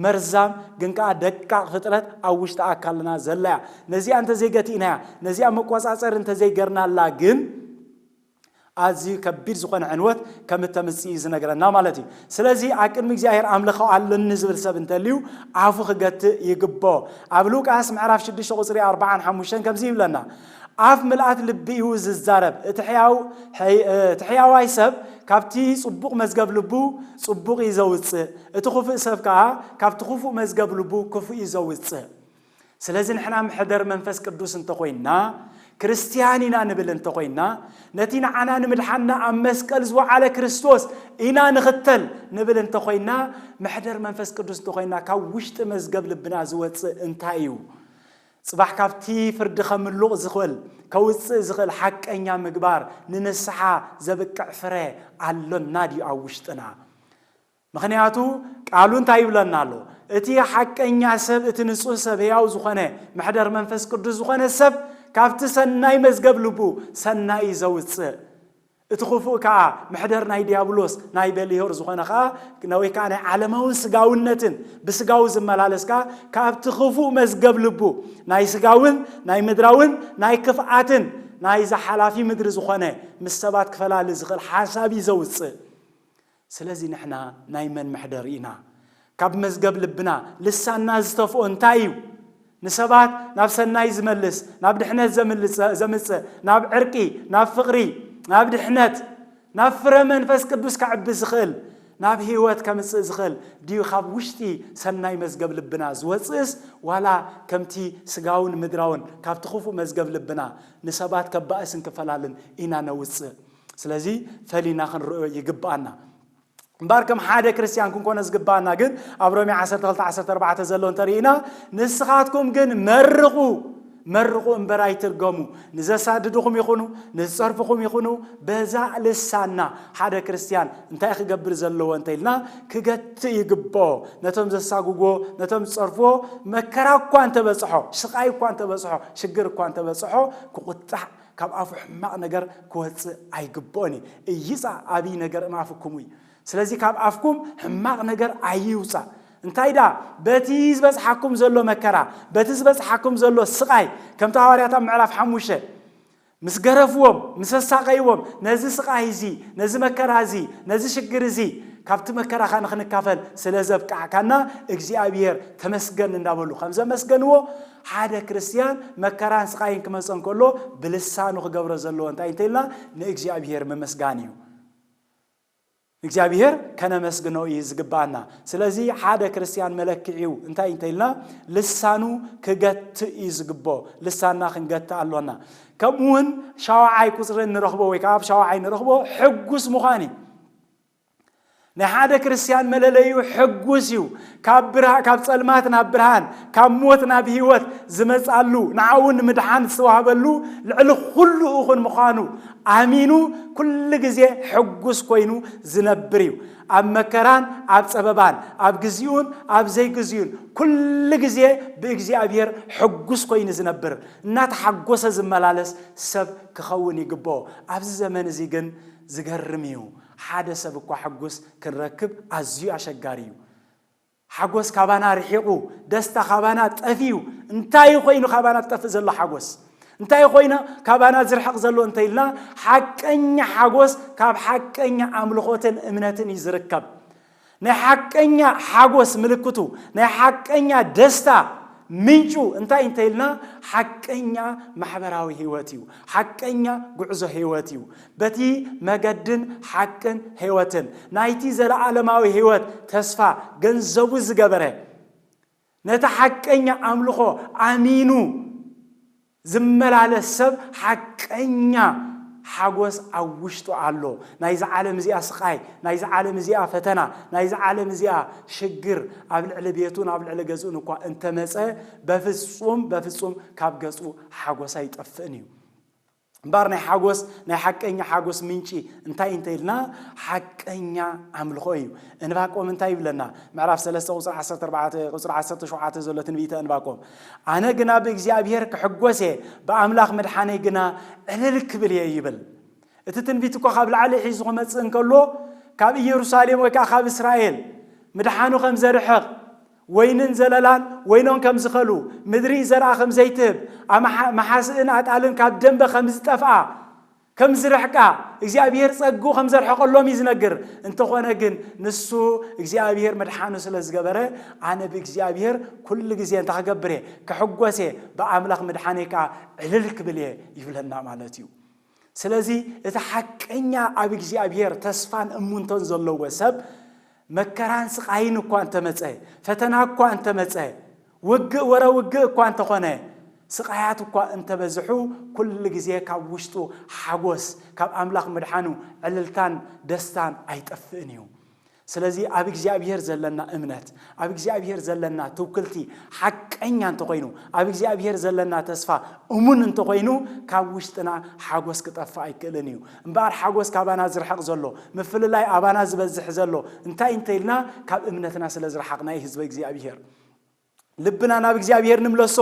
መርዛም ግን ከዓ ደቃቕ ፍጥረት ኣብ ውሽጢ ኣካልና ዘላ እያ። ነዚኣ እንተዘይገቲእናያ፣ ነዚኣ መቆጻጸሪ እንተዘይገርናላ ግን ኣዝዩ ከቢድ ዝኾነ ዕንወት ከም እተምጽእ እዩ ዝነግረና ማለት እዩ። ስለዚ ኣብ ቅድሚ እግዚኣብሔር ኣምልኾ ኣለኒ ዝብል ሰብ እንተልዩ ኣፉ ክገትእ ይግብኦ። ኣብ ሉቃስ ምዕራፍ ሽዱሽተ ቁጽሪ ኣርባዓን ሓሙሽተን ከምዚ ይብለና፣ ኣፍ ምልኣት ልቢ እዩ ዝዛረብ። እቲ ሕያው ሕይ- እቲ ሕያዋይ ሰብ ካብቲ ጽቡቕ መዝገብ ልቡ ጽቡቕ እዩ ዘውጽእ፣ እቲ ክፉእ ሰብ ከኣ ካብቲ ክፉእ መዝገብ ልቡ ክፉእ እዩ ዘውጽእ። ስለዚ ንሕና ምሕደር መንፈስ ቅዱስ እንተኾይንና፣ ክርስትያን ኢና ንብል እንተኾይንና፣ ነቲ ንዓና ንምድሓንና ኣብ መስቀል ዝወዓለ ክርስቶስ ኢና ንኽተል ንብል እንተኾይንና፣ መሕደር መንፈስ ቅዱስ እንተኾይንና ካብ ውሽጢ መዝገብ ልብና ዝወጽእ እንታይ እዩ? ጽባሕ ካብቲ ፍርዲ ከምልቕ ዝኽእል፣ ከውጽእ ዝኽእል ሓቀኛ ምግባር ንንስሓ ዘብቅዕ ፍረ ኣሎና ድዩ ኣብ ውሽጥና? ምኽንያቱ ቃሉ እንታይ ይብለና ኣሎ? እቲ ሓቀኛ ሰብ፣ እቲ ንጹህ ሰብ፣ ሕያው ዝኾነ፣ መሕደር መንፈስ ቅዱስ ዝኾነ ሰብ ካብቲ ሰናይ መዝገብ ልቡ ሰናይ እዩ ዘውጽእ። እቲ ክፉእ ከኣ መሕደር ናይ ዲያብሎስ ናይ በሊሆር ዝኾነ ከኣ ወይ ከኣ ናይ ዓለማውን ስጋውነትን ብስጋዊ ዝመላለስ ከኣ ካብቲ ክፉእ መዝገብ ልቡ ናይ ስጋውን ናይ ምድራውን ናይ ክፍኣትን ናይዛ ሓላፊ ምድሪ ዝኾነ ምስ ሰባት ክፈላሊ ዝኽእል ሓሳብ እዩ ዘውጽእ። ስለዚ ንሕና ናይ መን መሕደሪ ኢና? ካብ መዝገብ ልብና ልሳንና ዝተፍኦ እንታይ እዩ? ንሰባት ናብ ሰናይ ዝመልስ፣ ናብ ድሕነት ዘምልጽ- ዘምጽእ፣ ናብ ዕርቂ፣ ናብ ፍቕሪ፣ ናብ ድሕነት፣ ናብ ፍረ መንፈስ ቅዱስ ከዕቢ ዝኽእል፣ ናብ ህይወት ከምጽእ ዝኽእል ድዩ? ካብ ውሽጢ ሰናይ መዝገብ ልብና ዝወጽእስ ዋላ ከምቲ ስጋውን ምድራውን ካብቲ ክፉእ መዝገብ ልብና ንሰባት ከባእስን ክፈላልን ኢና ነውጽእ? ስለዚ ፈሊና ክንርእዮ ይግብኣና። እምበኣር ከም ሓደ ክርስትያን ክንኮነ ዝግብኣና ግን ኣብ ሮሜ ዓሰርተ ክልተ ዓሰርተ ኣርባዕተ ዘሎ እንተርኢና፣ ንስኻትኩም ግን መርቑ፣ መርቑ እምበር ኣይትርገሙ። ንዘሳድድኹም ይኹኑ ንዝጸርፍኹም ይኹኑ በዛ ልሳና ሓደ ክርስትያን እንታይ ክገብር ዘለዎ እንተ ኢልና ክገትእ ይግብኦ። ነቶም ዘሳጉጎ፣ ነቶም ዝጸርፍዎ መከራ እኳ እንተበጽሖ፣ ስቓይ እኳ እንተበጽሖ፣ ሽግር እኳ እንተበጽሖ ክቁጣዕ ካብ ኣፉ ሕማቕ ነገር ክወጽእ ኣይግብኦን እዩ። እይጻእ ኣብይ ነገር እማፍኩም እዩ። ስለዚ ካብ ኣፍኩም ሕማቕ ነገር ኣይውጻእ። እንታይ ደኣ በቲ ዝበጽሓኩም ዘሎ መከራ፣ በቲ ዝበጽሓኩም ዘሎ ስቓይ ከምቲ ሃዋርያት ኣብ ምዕራፍ ሓሙሽተ ምስ ገረፍዎም ምስ ኣሳቐይዎም ነዚ ስቓይ እዚ ነዚ መከራ እዚ ነዚ ሽግር እዚ ካብቲ መከራኻ ንኽንካፈል ስለ ዘብቃዕካና እግዚኣብሔር ተመስገን እንዳበሉ ከም ዘመስገንዎ ሓደ ክርስትያን መከራን ስቓይን ክመፀ እንከሎ ብልሳኑ ክገብሮ ዘለዎ እንታይ እንተኢልና ንእግዚኣብሔር ምምስጋን እዩ። እግዚኣብሔር ከነመስግኖ እዩ ዝግባኣና። ስለዚ ሓደ ክርስትያን መለክዒው እንታይ እንተኢልና ልሳኑ ክገትእ እዩ ዝግብኦ። ልሳንና ክንገትእ ኣሎና። ከምኡ እውን ሻውዓይ ቁፅሪ እንረኽቦ ወይ ከዓ ኣብ ሻውዓይ እንረኽቦ ሕጉስ ምዃን እዩ። ናይ ሓደ ክርስትያን መለለዩ ሕጉስ እዩ። ካብ ብርሃ ካብ ጸልማት ናብ ብርሃን ካብ ሞት ናብ ህይወት ዝመጻሉ ንዓኡ ንምድሓን ዝተዋህበሉ ልዕሊ ኩሉ እኹን ምዃኑ ኣሚኑ ኩሉ ግዜ ሕጉስ ኮይኑ ዝነብር እዩ። ኣብ መከራን ኣብ ጸበባን ኣብ ግዚኡን ኣብ ዘይግዚኡን ኩሉ ግዜ ብእግዚኣብሔር ሕጉስ ኮይኑ ዝነብር እናተሓጎሰ ዝመላለስ ሰብ ክኸውን ይግብኦ። ኣብዚ ዘመን እዚ ግን ዝገርም እዩ። ሓደ ሰብ እኳ ሕጉስ ክንረክብ ኣዝዩ ኣሸጋሪ እዩ። ሓጎስ ካባና ርሒቑ፣ ደስታ ካባና ጠፊኡ። እንታይ ኮይኑ ካባና ትጠፍእ ዘሎ ሓጎስ? እንታይ ኮይኑ ካባና ዝርሕቕ ዘሎ እንተ ኢልና ሓቀኛ ሓጎስ ካብ ሓቀኛ ኣምልኾትን እምነትን እዩ ዝርከብ። ናይ ሓቀኛ ሓጎስ ምልክቱ ናይ ሓቀኛ ደስታ ምንጩ እንታይ እንተ ኢልና ሓቀኛ ማሕበራዊ ህይወት እዩ። ሓቀኛ ጉዕዞ ህይወት እዩ። በቲ መገድን ሓቅን ህይወትን ናይቲ ዘለዓለማዊ ህይወት ተስፋ ገንዘቡ ዝገበረ ነቲ ሓቀኛ ኣምልኾ ኣሚኑ ዝመላለስ ሰብ ሓቀኛ ሓጎስ ኣብ ውሽጡ ኣሎ። ናይዚ ዓለም እዚኣ ስቓይ፣ ናይዚ ዓለም እዚኣ ፈተና፣ ናይዚ ዓለም እዚኣ ሽግር ኣብ ልዕሊ ቤቱን ኣብ ልዕሊ ገዝኡን እኳ እንተመጸ፣ በፍጹም፣ በፍጹም ካብ ገጹ ሓጎስ ኣይጠፍእን እዩ። እምበኣር ናይ ሓጎስ፣ ናይ ሓቀኛ ሓጎስ ምንጪ እንታይ እንተ ኢልና፣ ሓቀኛ ኣምልኾ እዩ። እንባቆም እንታይ ይብለና? ምዕራፍ ሰለስተ ቁጽሪ ዓሰርተ ኣርባዕተ፣ ቁጽሪ ዓሰርተ ሸውዓተ ዘሎ ትንቢተ እንባቆም፣ "ኣነ ግና ብእግዚኣብሔር ክሕጎስ እየ፣ ብኣምላኽ ምድሓነይ ግና ዕልል ክብል እየ" ይብል። እቲ ትንቢት እኮ ካብ ላዕሊ ሒዙ ክመጽእ እንከሎ፣ ካብ ኢየሩሳሌም ወይ ከኣ ካብ እስራኤል ምድሓኑ ከም ዘርሕቕ፣ ወይንን ዘለላን ወይኖም ከም ዝኸሉ፣ ምድሪ ዘርኣ ከም ዘይትህብ፣ ኣመሓ-፣ መሓስእን ኣጣልን ካብ ደንበ ከም ዝጠፍኣ፣ ከም ዝርሕቃ፣ እግዚኣብሔር ጸግኡ ከም ዘርሕቐሎም እዩ ዝነግር። እንተኾነ ግን ንሱ እግዚኣብሔር ምድሓኑ ስለ ዝገበረ፣ ኣነ ብእግዚኣብሔር ኩሉ ግዜ እንታይ ክገብር እየ? ክሕጎስ እየ፣ ብኣምላኽ ምድሓነይ ከኣ ዕልል ክብል እየ ይብለና ማለት እዩ። ስለዚ እቲ ሓቀኛ ኣብ እግዚኣብሔር ተስፋን እሙንቶን ዘለዎ ሰብ መከራን ስቓይን እኳ እንተመጸ፣ ፈተና እኳ እንተመጸ፣ ውግእ ወረ ውግእ እኳ እንተኾነ፣ ስቓያት እኳ እንተበዝሑ፣ ኩሉ ግዜ ካብ ውሽጡ ሓጎስ፣ ካብ ኣምላኽ ምድሓኑ ዕልልታን ደስታን ኣይጠፍእን እዩ። ስለዚ ኣብ እግዚኣብሔር ዘለና እምነት፣ ኣብ እግዚኣብሔር ዘለና ትውክልቲ ሓቀኛ እንተኾይኑ፣ ኣብ እግዚኣብሔር ዘለና ተስፋ እሙን እንተኾይኑ፣ ካብ ውሽጥና ሓጎስ ክጠፍእ ኣይክእልን እዩ። እምበኣር ሓጎስ ካባና ዝርሕቕ ዘሎ፣ ምፍልላይ ኣባና ዝበዝሕ ዘሎ እንታይ እንተ ኢልና፣ ካብ እምነትና ስለ ዝረሓቕና እዩ፣ ህዝበ እግዚኣብሔር። ልብና ናብ እግዚኣብሔር ንምለሶ፣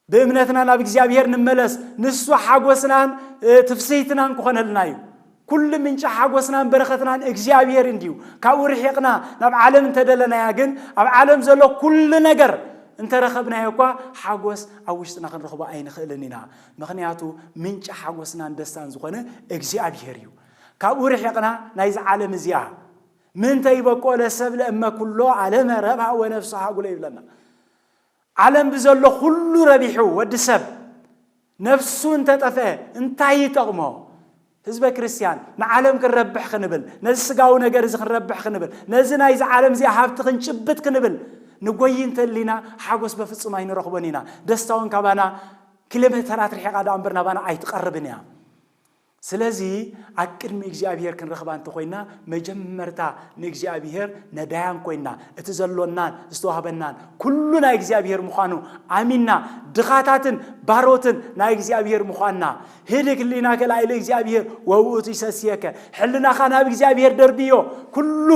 ብእምነትና ናብ እግዚኣብሔር ንመለስ። ንሱ ሓጎስናን፣ እ፣ ትፍስሂትናን ክኾነልና እዩ። ኩሉ ምንጪ ሓጎስናን በረኸትናን እግዚኣብሔር እንድዩ። ካብኡ ርሒቕና ናብ ዓለም እንተደለናያ ግን፣ ኣብ ዓለም ዘሎ ኩሉ ነገር እንተረኸብናዮ እኳ፣ ሓጎስ ኣብ ውሽጥና ክንረኽቦ ኣይንኽእልን ኢና። ምኽንያቱ ምንጪ ሓጎስናን ደስታን ዝኾነ እግዚኣብሔር እዩ። ካብኡ ርሒቕና ናይዚ ዓለም እዚኣ፣ "ምንተ ይበቆ ለሰብ ለእመ ኩሎ ዓለመ ረብሃ ወነፍሱ ሃጉለ" ይብለና። ዓለም ብዘሎ ኩሉ ረቢሑ፣ ወዲ ሰብ ነፍሱ እንተጠፍአ እንታይ ይጠቕሞ? ህዝበ ክርስትያን፣ ንዓለም ክንረብሕ ክንብል፣ ነዚ ስጋዊ ነገር እዚ ክንረብሕ ክንብል፣ ነዚ ናይዚ ዓለም እዚ ሃብቲ ክንጭብጥ ክንብል ንጎይ እንተሊና፣ ሓጎስ በፍጹም ኣይንረኽቦን ኢና። ደስታ እውን ካባና ኪሎ ሜተራት ርሒቓ ደኣ እምበር ናባና ኣይትቐርብን እያ። ስለዚ ኣብ ቅድሚ እግዚኣብሔር ክንረኽባ እንተኾይና፣ መጀመርታ ንእግዚኣብሔር ነዳያን ኮይና፣ እቲ ዘሎናን ዝተዋህበናን ኩሉ ናይ እግዚኣብሔር ምዃኑ ኣሚንና፣ ድኻታትን ባሮትን ናይ እግዚኣብሔር ምዃንና፣ "ህድግ ህሊናከ ላዕለ እግዚኣብሔር ወውእቱ ይሰስየከ"፣ ሕልናኻ ናብ እግዚኣብሔር ደርብዮ፣ ኩሉ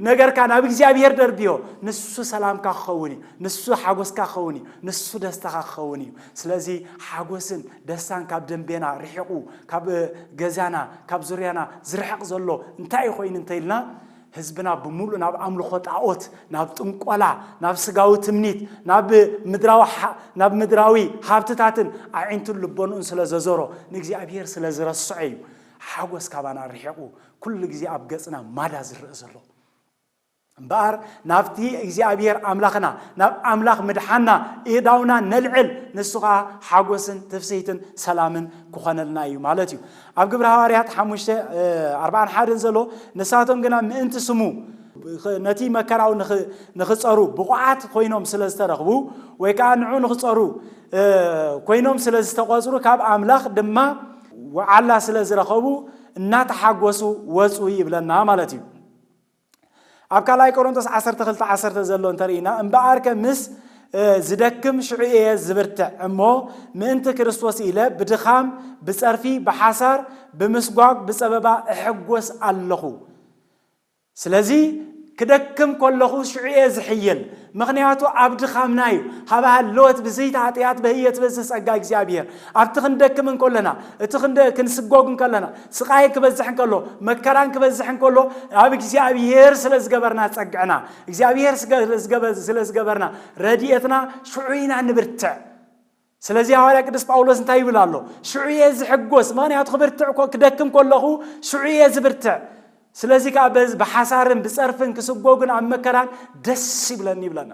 ነገርካ ናብ እግዚኣብሔር ደርብዮ፣ ንሱ ሰላምካ ክኸውን እዩ፣ ንሱ ሓጎስካ ክኸውን እዩ፣ ንሱ ደስታኻ ክኸውን እዩ። ስለዚ ሓጎስን ደስታን ካብ ደንቤና ርሒቑ፣ ካብ ገዛና፣ ካብ ዙርያና ዝርሕቕ ዘሎ እንታይ እዩ ኮይኑ እንተ ኢልና፣ ህዝብና ብምሉእ ናብ ኣምልኾ ጣኦት፣ ናብ ጥንቆላ፣ ናብ ስጋዊ ትምኒት፣ ናብ ምድራዊ ሓ-፣ ናብ ምድራዊ ሃብትታትን ኣዒንቱን ልቦንኡን ስለ ዘዞሮ፣ ንእግዚኣብሔር ስለ ዝረስዖ እዩ ሓጎስ ካባና ርሒቑ፣ ኩሉ ግዜ ኣብ ገጽና ማዳ ዝረአ ዘሎ። እምበኣር ናብቲ እግዚኣብሔር ኣምላኽና፣ ናብ ኣምላኽ ምድሓና ኣእዳውና ነልዕል፣ ንሱ ኸኣ ሓጎስን ትፍስሂትን ሰላምን ክኾነልና እዩ ማለት እዩ። ኣብ ግብሪ ሃዋርያት ሓሙሽተ፣ እ፣ ኣርባዓን ሓደን ዘሎ፣ "ንሳቶም ግና ምእንቲ ስሙ፣ ኽ-፣ ነቲ መከራኡ ንኽ-፣ ንኽጸሩ ብቑዓት ኮይኖም ስለ ዝተረኽቡ፣ ወይ ከኣ ንዑ ንኽጸሩ፣ እ፣ ኮይኖም ስለ ዝተቖጽሩ፣ ካብ ኣምላኽ ድማ ወዓላ ስለ ዝረኸቡ፣ እናተሓጎሱ ወጹ" ይብለና ማለት እዩ። ኣብ ካልኣይ ቆሮንቶስ ዓሰርተ ክልተ ዓሰርተ ዘሎ እንተርኢና፣ "እምበኣርከ ምስ፣ እ፣ ዝደክም ሽዑ እየ ዝብርትዕ እሞ፣ ምእንቲ ክርስቶስ ኢለ ብድኻም፣ ብጸርፊ፣ ብሓሳር፣ ብምስጓግ፣ ብጸበባ እሕጎስ ኣለኹ።" ስለዚ ክደክም ከለኹ ሽዑ እየ ዝሕይል፣ ምኽንያቱ ኣብ ድኻምና እዩ። ሃበ ሃለወት ብዘይት ኃጢአት በህየ ትበዝሕ ጸጋ እግዚኣብሔር። ኣብቲ ክንደክም እንከለና፣ እቲ ክንደ-፣ ክንስጎግ እንከለና፣ ስቓይ ክበዝሕ እንከሎ፣ መከራን ክበዝሕ እንከሎ፣ ኣብ እግዚኣብሔር ስለ ዝገበርና ጸግዕና፣ እግዚኣብሔር ስገ-፣ ስለ ዝገበ-፣ ስለ ዝገበርና ረድኤትና ሽዑ ኢና ንብርትዕ። ስለዚ ሃዋርያ ቅዱስ ጳውሎስ እንታይ ይብል ኣሎ? ሽዑ እየ ዝሕጎስ፣ ምኽንያቱ ክብርትዕ ኮ-፣ ክደክም ከለኹ ሽዑ እየ ዝብርትዕ። ስለዚ ከኣ በዝ-፣ ብሓሳርን ብጸርፍን ክስጎግን ኣብ መከራን ደስ ይብለኒ ይብለና።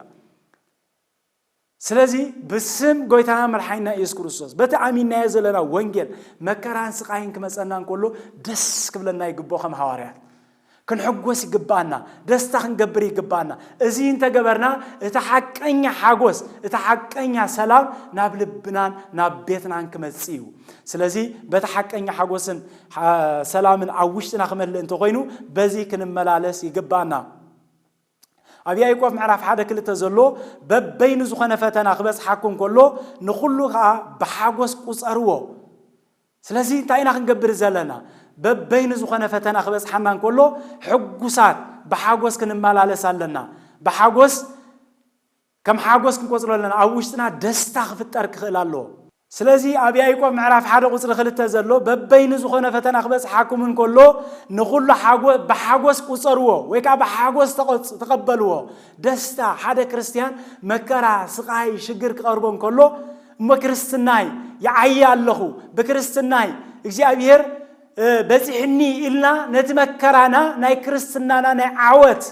ስለዚ ብስም ጎይታና መድሓኒና ኢየሱስ ክርስቶስ፣ በቲ ኣሚንናዮ ዘለና ወንጌል መከራን ስቓይን ክመጸና እንከሎ ደስ ክብለና ይግብኦ ከም ሃዋርያት። ክንሕጎስ ይግባና፣ ደስታ ክንገብር ይግባና። እዚ እንተገበርና እቲ ሓቀኛ ሓጎስ፣ እቲ ሓቀኛ ሰላም ናብ ልብናን ናብ ቤትናን ክመጽእ እዩ። ስለዚ በቲ ሓቀኛ ሓጎስን ሓ-፣ ሰላምን ኣብ ውሽጥና ክመልእ እንተኾይኑ በዚ ክንመላለስ ይግባና። ኣብ ያዕቆብ ምዕራፍ ሓደ ክልተ ዘሎ በበይኑ ዝኾነ ፈተና ክበጽሓኩም ከሎ ንኹሉ ከኣ ብሓጎስ ቁጸርዎ። ስለዚ እንታይ ኢና ክንገብር ዘለና? በበይኑ ዝኾነ ፈተና ክበጽሓና እንከሎ ሕጉሳት ብሓጎስ ክንመላለስ ኣለና። ብሓጎስ ከም ሓጎስ ክንቆጽሮ ኣለና። ኣብ ውሽጥና ደስታ ክፍጠር ክኽእል ኣለዎ። ስለዚ ኣብ ያዕቆብ ምዕራፍ ሓደ ቁጽሪ ክልተ ዘሎ በበይኑ ዝኾነ ፈተና ክበጽሓኩም እንከሎ ንኹሉ ሓጎ-፣ ብሓጎስ ቁጸርዎ ወይ ከዓ ብሓጎስ ተቐጽ-፣ ተቐበልዎ። ደስታ ሓደ ክርስትያን መከራ፣ ስቓይ፣ ሽግር ክቐርቦ እንከሎ እሞ ክርስትናይ ይዓዪ ኣለኹ፣ ብክርስትናይ እግዚኣብሔር እ፣ በጺሕኒ ኢልና ነቲ መከራና ናይ ክርስትናና ናይ ዓወት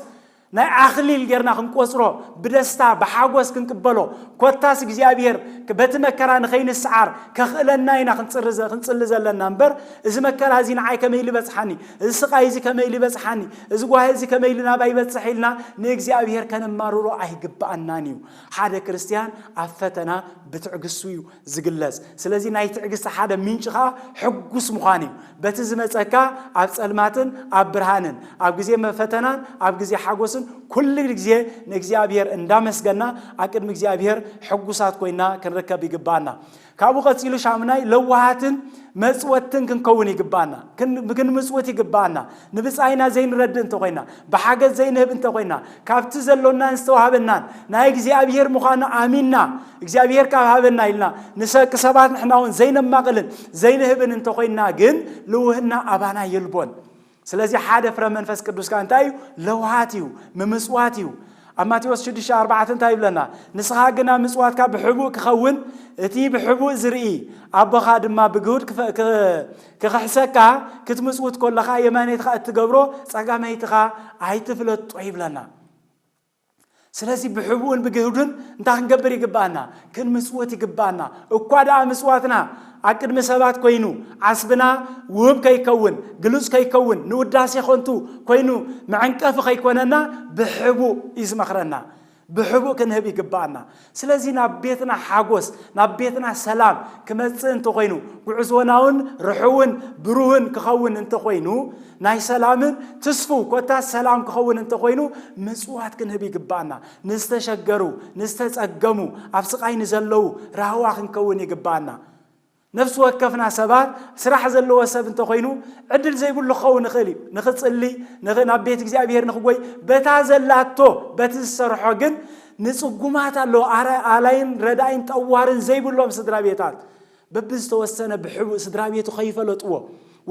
ናይ ኣኽሊል ጌርና ክንቆጽሮ ብደስታ ብሓጎስ ክንቅበሎ ኮታስ እግዚኣብሔር በቲ መከራ ንኸይንስዓር ከኽእለና ኢና ክንጽሪ ዘ-፣ ክንጽሊ ዘለና እምበር እዚ መከራ እዚ ንዓይ ከመይ ኢሉ ይበጽሓኒ፣ እዚ ስቓይ እዚ ከመይ ኢሉ ይበጽሓኒ፣ እዚ ጓሂ እዚ ከመይ ኢሉ ናባይ ይበጽሕ ኢልና ንእግዚኣብሔር ከነማርሮ ኣይግብኣናን እዩ። ሓደ ክርስትያን ኣብ ፈተና ብትዕግስቱ እዩ ዝግለጽ። ስለዚ ናይ ትዕግስቲ ሓደ ምንጪ ኸኣ ሕጉስ ምዃን እዩ። በቲ ዝመጸካ ኣብ ጸልማትን ኣብ ብርሃንን፣ ኣብ ግዜ መፈተናን ኣብ ግዜ ሓጎስን ኩሉ ግዜ ንእግዚኣብሔር እንዳመስገና ኣብ ቅድሚ እግዚኣብሔር ሕጉሳት ኮይና ክንርከብ ይግባኣና። ካብኡ ቀጺሉ ሻምናይ ለዋሃትን መጽወትን ክንከውን ይግባኣና። ክን-፣ ክንምጽውት ይግባኣና። ንብጻይና ዘይንረድእ እንተኾይና፣ ብሓገዝ ዘይንህብ እንተኾይና፣ ካብቲ ዘሎናን ዝተዋህበናን ናይ እግዚኣብሔር ምዃኑ ኣሚንና፣ እግዚኣብሔር ካብ ሃበና ኢልና ንሰ-፣ ክሰባት ንሕና እውን ዘይነማቕልን ዘይንህብን እንተኾይና ግን ልውህና ኣባና የልቦን። ስለዚ ሓደ ፍረ መንፈስ ቅዱስ ከኣ እንታይ እዩ? ለውሃት እዩ፣ ምምጽዋት እዩ። ኣብ ማቴዎስ ሽዱሽተ ኣርባዕተ እንታይ ይብለና? ንስኻ ግና ምጽዋትካ ብሕቡእ ክኸውን፣ እቲ ብሕቡእ ዝርኢ ኣቦኻ ድማ ብግሁድ ክፈ-፣ ክ-፣ ክኽሕሰካ፣ ክትምጽውት ከለኻ የማነይትኻ እትገብሮ ጸጋመይትኻ ኣይትፍለጦ ይብለና። ስለዚ ብሕቡእን ብግሁድን እንታይ ክንገብር ይግባኣና? ክንምጽውት ይግባኣና። እኳ ደኣ ምጽዋትና ኣብ ቅድሚ ሰባት ኮይኑ፣ ዓስብና ውሁብ ከይከውን፣ ግሉጽ ከይከውን፣ ንውዳሴ ኸንቱ ኮይኑ መዐንቀፊ ከይኮነና ብሕቡእ እዩ ዝመኽረና። ብሕቡእ ክንህብ ይግባኣና። ስለዚ ናብ ቤትና ሓጎስ፣ ናብ ቤትና ሰላም ክመጽእ እንተኾይኑ፣ ጉዕዞና እውን ርሑውን ብሩህን ክኸውን እንተኾይኑ፣ ናይ ሰላምን ትስፉው ኮታስ ሰላም ክኸውን እንተኾይኑ፣ ምጽዋት ክንህብ ይግባኣና። ንዝተሸገሩ፣ ንዝተጸገሙ፣ ኣብ ስቓይ ንዘለዉ ራህዋ ክንከውን ይግባኣና። ነፍሲ ወከፍና ሰባት ስራሕ ዘለዎ ሰብ እንተኾይኑ ዕድል ዘይብሉ ክኸውን ይኽእል እዩ። ንኽጽሊ፣ ንኽ-፣ ናብ ቤት እግዚኣብሔር ንኽጎይ በታ ዘላቶ በቲ ዝሰርሖ ግን ንጽጉማት ኣለዉ። ኣረ-፣ ኣላይን ረዳይን ጠዋርን ዘይብሎም ስድራ ቤታት በብዝተወሰነ ብሕቡእ ስድራ ቤቱ ከይፈለጥዎ፣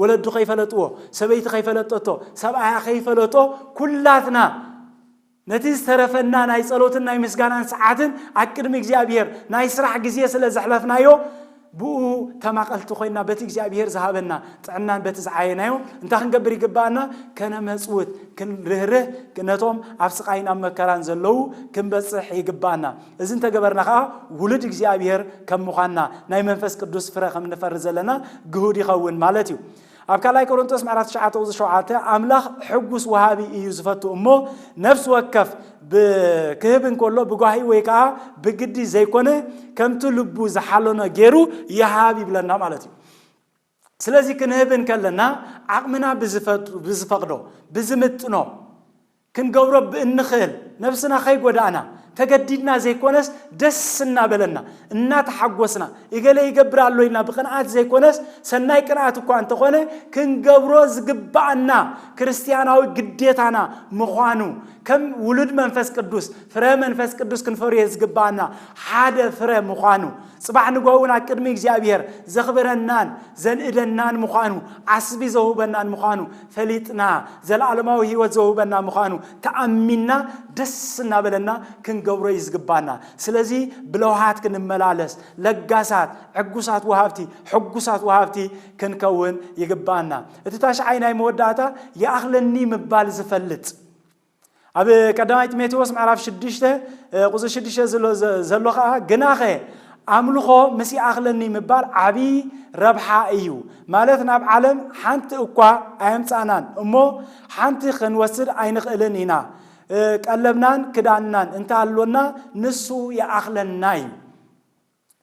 ወለዱ ከይፈለጥዎ፣ ሰበይቲ ከይፈለጠቶ፣ ሰብኣያ ከይፈለጦ ኩላትና ነቲ ዝተረፈና ናይ ጸሎትን ናይ ምስጋናን ሰዓትን ኣብ ቅድሚ እግዚኣብሔር ናይ ስራሕ ግዜ ስለ ዘሕለፍናዮ፣ ብኡ ተማቐልቲ ኮይና በቲ እግዚኣብሔር ዝሃበና ጥዕናን በቲ ዝዓየናዮ እንታይ ክንገብር ይግባኣና? ከነመጽውት፣ ክንርህርህ፣ ነቶም ኣብ ስቓይን ኣብ መከራን ዘለዉ ክንበጽሕ ይግባኣና። እዚ እንተገበርና ኸኣ ውሉድ እግዚኣብሔር ከም ምዃንና ናይ መንፈስ ቅዱስ ፍረ ከም ንፈሪ ዘለና ግሁድ ይኸውን ማለት እዩ። ኣብ ካልኣይ ቆሮንቶስ ምዕራፍ ትሽዓተ ቁጽሪ ሸውዓተ ኣምላኽ ሕጉስ ወሃቢ እዩ ዝፈቱ እሞ ነፍሲ ወከፍ ብ-፣ ክህብ እንከሎ ብጓሂ ወይ ከኣ ብግዲ ዘይኮነ ከምቲ ልቡ ዝሓለኖ ገይሩ ይሃብ ይብለና ማለት እዩ። ስለዚ ክንህብ እንከለና ዓቕምና ብዝፈ-፣ ብዝፈቕዶ፣ ብዝምጥኖ ክንገብሮ ብእንኽእል ነብስና ከይጎዳእና ተገዲድና ዘይኮነስ ደስ እናበለና እናተሓጎስና እገለ ይገብር ኣሎ ኢልና ብቕንኣት ዘይኮነስ ሰናይ ቅንኣት እኳ እንተኾነ ክንገብሮ ዝግባኣና ክርስትያናዊ ግዴታና ምዃኑ ከም ውሉድ መንፈስ ቅዱስ ፍረ መንፈስ ቅዱስ ክንፈርዮ ዝግባኣና ሓደ ፍረ ምዃኑ ጽባሕ ንግሆ እውን ኣብ ቅድሚ እግዚኣብሔር ዘኽብረናን ዘንእደናን ምዃኑ ዓስቢ ዘውህበናን ምዃኑ ፈሊጥና ዘለዓለማዊ ህይወት ዘውህበና ምዃኑ ተኣሚንና ደስ እናበለና ክንገብሮ እዩ ዝግባና። ስለዚ ብለውሃት ክንመላለስ ለጋሳት፣ ዕጉሳት ወሃብቲ፣ ሕጉሳት ወሃብቲ ክንከውን ይግባና። እቲ ታሽዓይ ናይ መወዳእታ ይኣኽለኒ ምባል ዝፈልጥ ኣብ ቀዳማይ ጢሞቴዎስ ምዕራፍ ሽዱሽተ ቁጽሪ ሽዱሽተ ዘሎ፣ ዘሎ ኸዓ ግናኸ ኣምልኾ ምስ ይኣኽለኒ ምባል ዓብዪ ረብሓ እዩ። ማለት ናብ ዓለም ሓንቲ እኳ ኣየምጻእናን እሞ ሓንቲ ክንወስድ ኣይንኽእልን ኢና። እ፣ ቀለብናን ክዳንናን እንተ ኣሎና ንሱ ይኣኽለና እዩ።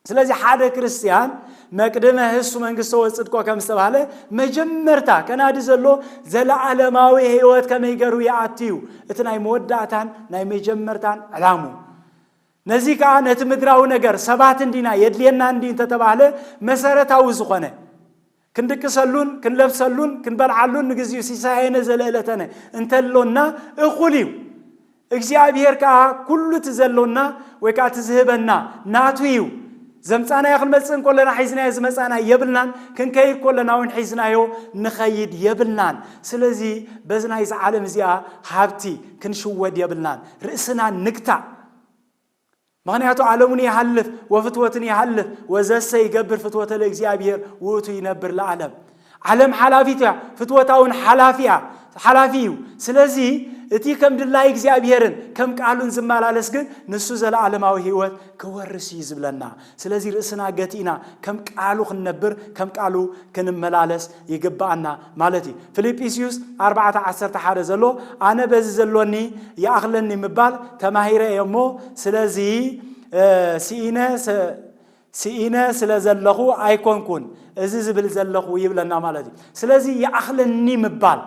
ስለዚ ሓደ ክርስትያን መቅደመ ህሱ መንግስቶ ወጽድቆ ከም ዝተባህለ መጀመርታ ከናዲ ዘሎ ዘለዓለማዊ ህይወት ከመይ ገሩ ይኣትዩ እቲ ናይ መወዳእታን ናይ መጀመርታን ዕላሙ። ነዚ ከኣ ነቲ ምድራዊ ነገር ሰባት እንዲና የድልየና እንዲ እንተተባህለ መሰረታዊ ዝኾነ ክንድቅሰሉን ክንለብሰሉን ክንበልዓሉን ንግዚኡ ሲሳየነ ዘለእለተነ እንተሎና እኹል እዩ። እግዚኣብሔር ከኣ ኩሉ እቲ ዘሎና ወይ ከኣ እቲ ዝህበና ናቱ እዩ። ዘምጻናዮ ክንመጽእ እንከለና ሒዝናዮ ዝመጻና የብልናን። ክንከይድ ከለና እውን ሒዝናዮ ንኸይድ የብልናን። ስለዚ በዚ ናይዚ ዓለም እዚኣ ሃብቲ ክንሽወድ የብልናን። ርእስና ንግታእ። ምኽንያቱ ዓለሙን ይሃልፍ ወፍትወትን ይሃልፍ ወዘሰ ይገብር ፍትወተ ለእግዚኣብሔር ውእቱ ይነብር ለዓለም። ዓለም ሓላፊት እያ፣ ፍትወታ እውን ሓላፊ እያ፣ ሓላፊ እዩ። ስለዚ እቲ ከም ድላይ እግዚኣብሔርን ከም ቃሉን ዝመላለስ ግን ንሱ ዘለዓለማዊ ህይወት ክወርስ እዩ ዝብለና። ስለዚ ርእስና ገቲእና ከም ቃሉ ክንነብር ከም ቃሉ ክንመላለስ ይግብኣና ማለት እዩ። ፊልጵስዩስ ኣርባዕተ ዓሰርተ ሓደ ዘሎ ኣነ በዚ ዘሎኒ ይኣኽለኒ ምባል ተማሂረ እየ እሞ ስለዚ እ፣ ስኢነ ስ- ስኢነ ስለ ዘለኹ ኣይኮንኩን እዚ ዝብል ዘለኹ ይብለና ማለት እዩ። ስለዚ ይኣኽለኒ ምባል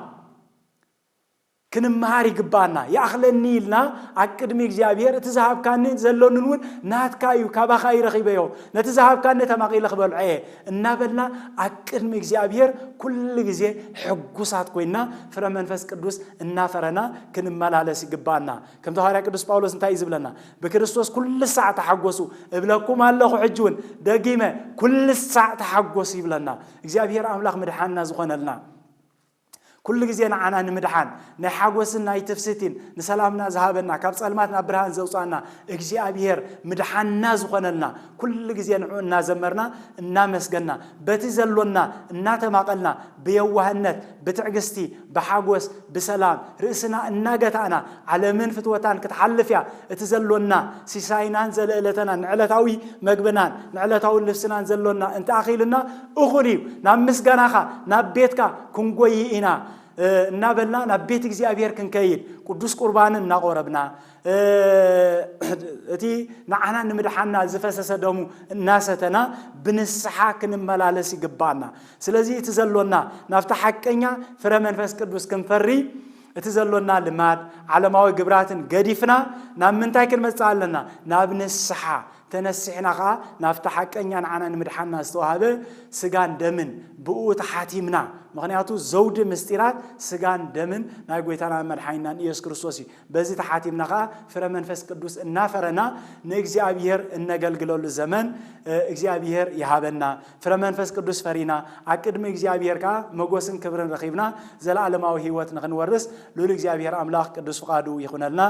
ክንመሃር ይግባና። ይኣኽለኒ ኢልና ኣብ ቅድሚ እግዚኣብሔር እቲ ዝሃብካኒ ዘሎንን እውን ናትካ እዩ፣ ካባኻ ይረኺበዮ፣ ነቲ ዝሃብካኒ ተማቒለ ክበልዖ እየ እናበልና ኣብ ቅድሚ እግዚኣብሔር ኩሉ ግዜ ሕጉሳት ኮይና ፍረ መንፈስ ቅዱስ እናፈረና ክንመላለስ ይግባና። ከምቲ ሃዋርያ ቅዱስ ጳውሎስ እንታይ እዩ ዝብለና? ብክርስቶስ ኩሉ ሳዕ ተሓጎሱ እብለኩም ኣለኹ፣ ሕጂ እውን ደጊመ ኩሉ ሳዕ ተሓጎሱ ይብለና። እግዚኣብሔር ኣምላኽ ምድሓንና ዝኾነልና ኩሉ ግዜ ንዓና ንምድሓን ናይ ሓጎስን ናይ ትፍስቲን ንሰላምና ዝሃበና ካብ ጸልማት ናብ ብርሃን ዘውጻና እግዚኣብሔር ምድሓንና ዝኾነልና ኩሉ ግዜ ንዑ እናዘመርና እናመስገና በቲ ዘሎና እናተማቐልና ብየዋህነት ብትዕግስቲ ብሓጎስ ብሰላም ርእስና እናገታእና ዓለምን ፍትወታን ክትሓልፍ እያ። እቲ ዘሎና ሲሳይናን ዘለእለተናን ንዕለታዊ መግብናን ንዕለታዊ ልብስናን ዘሎና እንተኣኺልና እኹል እዩ። ናብ ምስጋናኻ ናብ ቤትካ ክንጎይ ኢና እናበልና ናብ ቤት እግዚኣብሔር ክንከይድ ቅዱስ ቁርባን እናቆረብና እቲ ንዓና ንምድሓና ዝፈሰሰ ደሙ እናሰተና ብንስሓ ክንመላለስ ይግባና። ስለዚ እቲ ዘሎና ናብቲ ሓቀኛ ፍረ መንፈስ ቅዱስ ክንፈሪ እቲ ዘሎና ልማድ ዓለማዊ ግብራትን ገዲፍና ናብ ምንታይ ክንመጽእ ኣለና? ናብ ንስሓ ተነሲሕና ኸዓ ናብቲ ሓቀኛ ንዓና ንምድሓና ዝተዋህበ ስጋን ደምን ብኡ ተሓቲምና። ምኽንያቱ ዘውዲ ምስጢራት ስጋን ደምን ናይ ጎይታና መድሓኒናን ኢየሱስ ክርስቶስ እዩ። በዚ ተሓቲምና ኸዓ ፍረ መንፈስ ቅዱስ እናፈረና ንእግዚኣብሔር እነገልግለሉ ዘመን እግዚኣብሔር ይሃበና። ፍረ መንፈስ ቅዱስ ፈሪና ኣብ ቅድሚ እግዚኣብሔር ከኣ መጎስን ክብርን ረኺብና ዘለዓለማዊ ህይወት ንኽንወርስ ልዑል እግዚኣብሔር ኣምላኽ ቅዱስ ፍቓዱ ይኹነልና።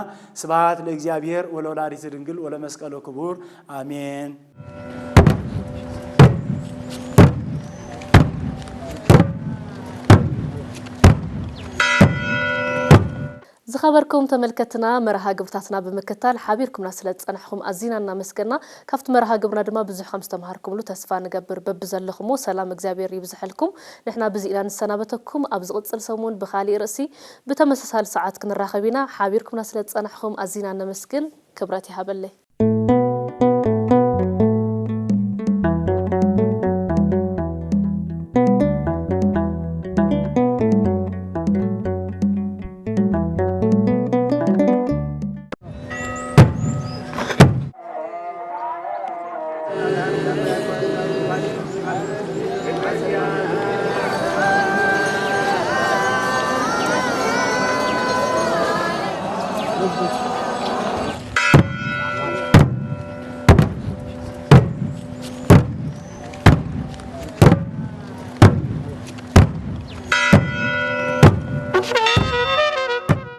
ስብሐት ለእግዚኣብሔር ወለወላዲቱ ድንግል ወለመስቀሉ ክቡር ኣሜን። ዝኸበርኩም ተመልከትና መርሃ ግብርታትና ብምክታል ሓቢርኩምና ስለ ዝጸናሕኹም ኣዚና እናመስገና ካብቲ መርሃ ግብርና ድማ ብዙሕ ከም ዝተምሃርኩምሉ ተስፋ ንገብር። በብዘለኹሞ ሰላም እግዚኣብሔር ይብዝሐልኩም። ንሕና ብዚ ኢና ንሰናበተኩም። ኣብ ዝቕጽል ሰሙን ብኻሊእ ርእሲ ብተመሳሳሊ ሰዓት ክንራኸብ ኢና። ሓቢርኩምና ስለ ዝጸናሕኹም ኣዚና ነመስግን። ክብረት ይሃበለይ።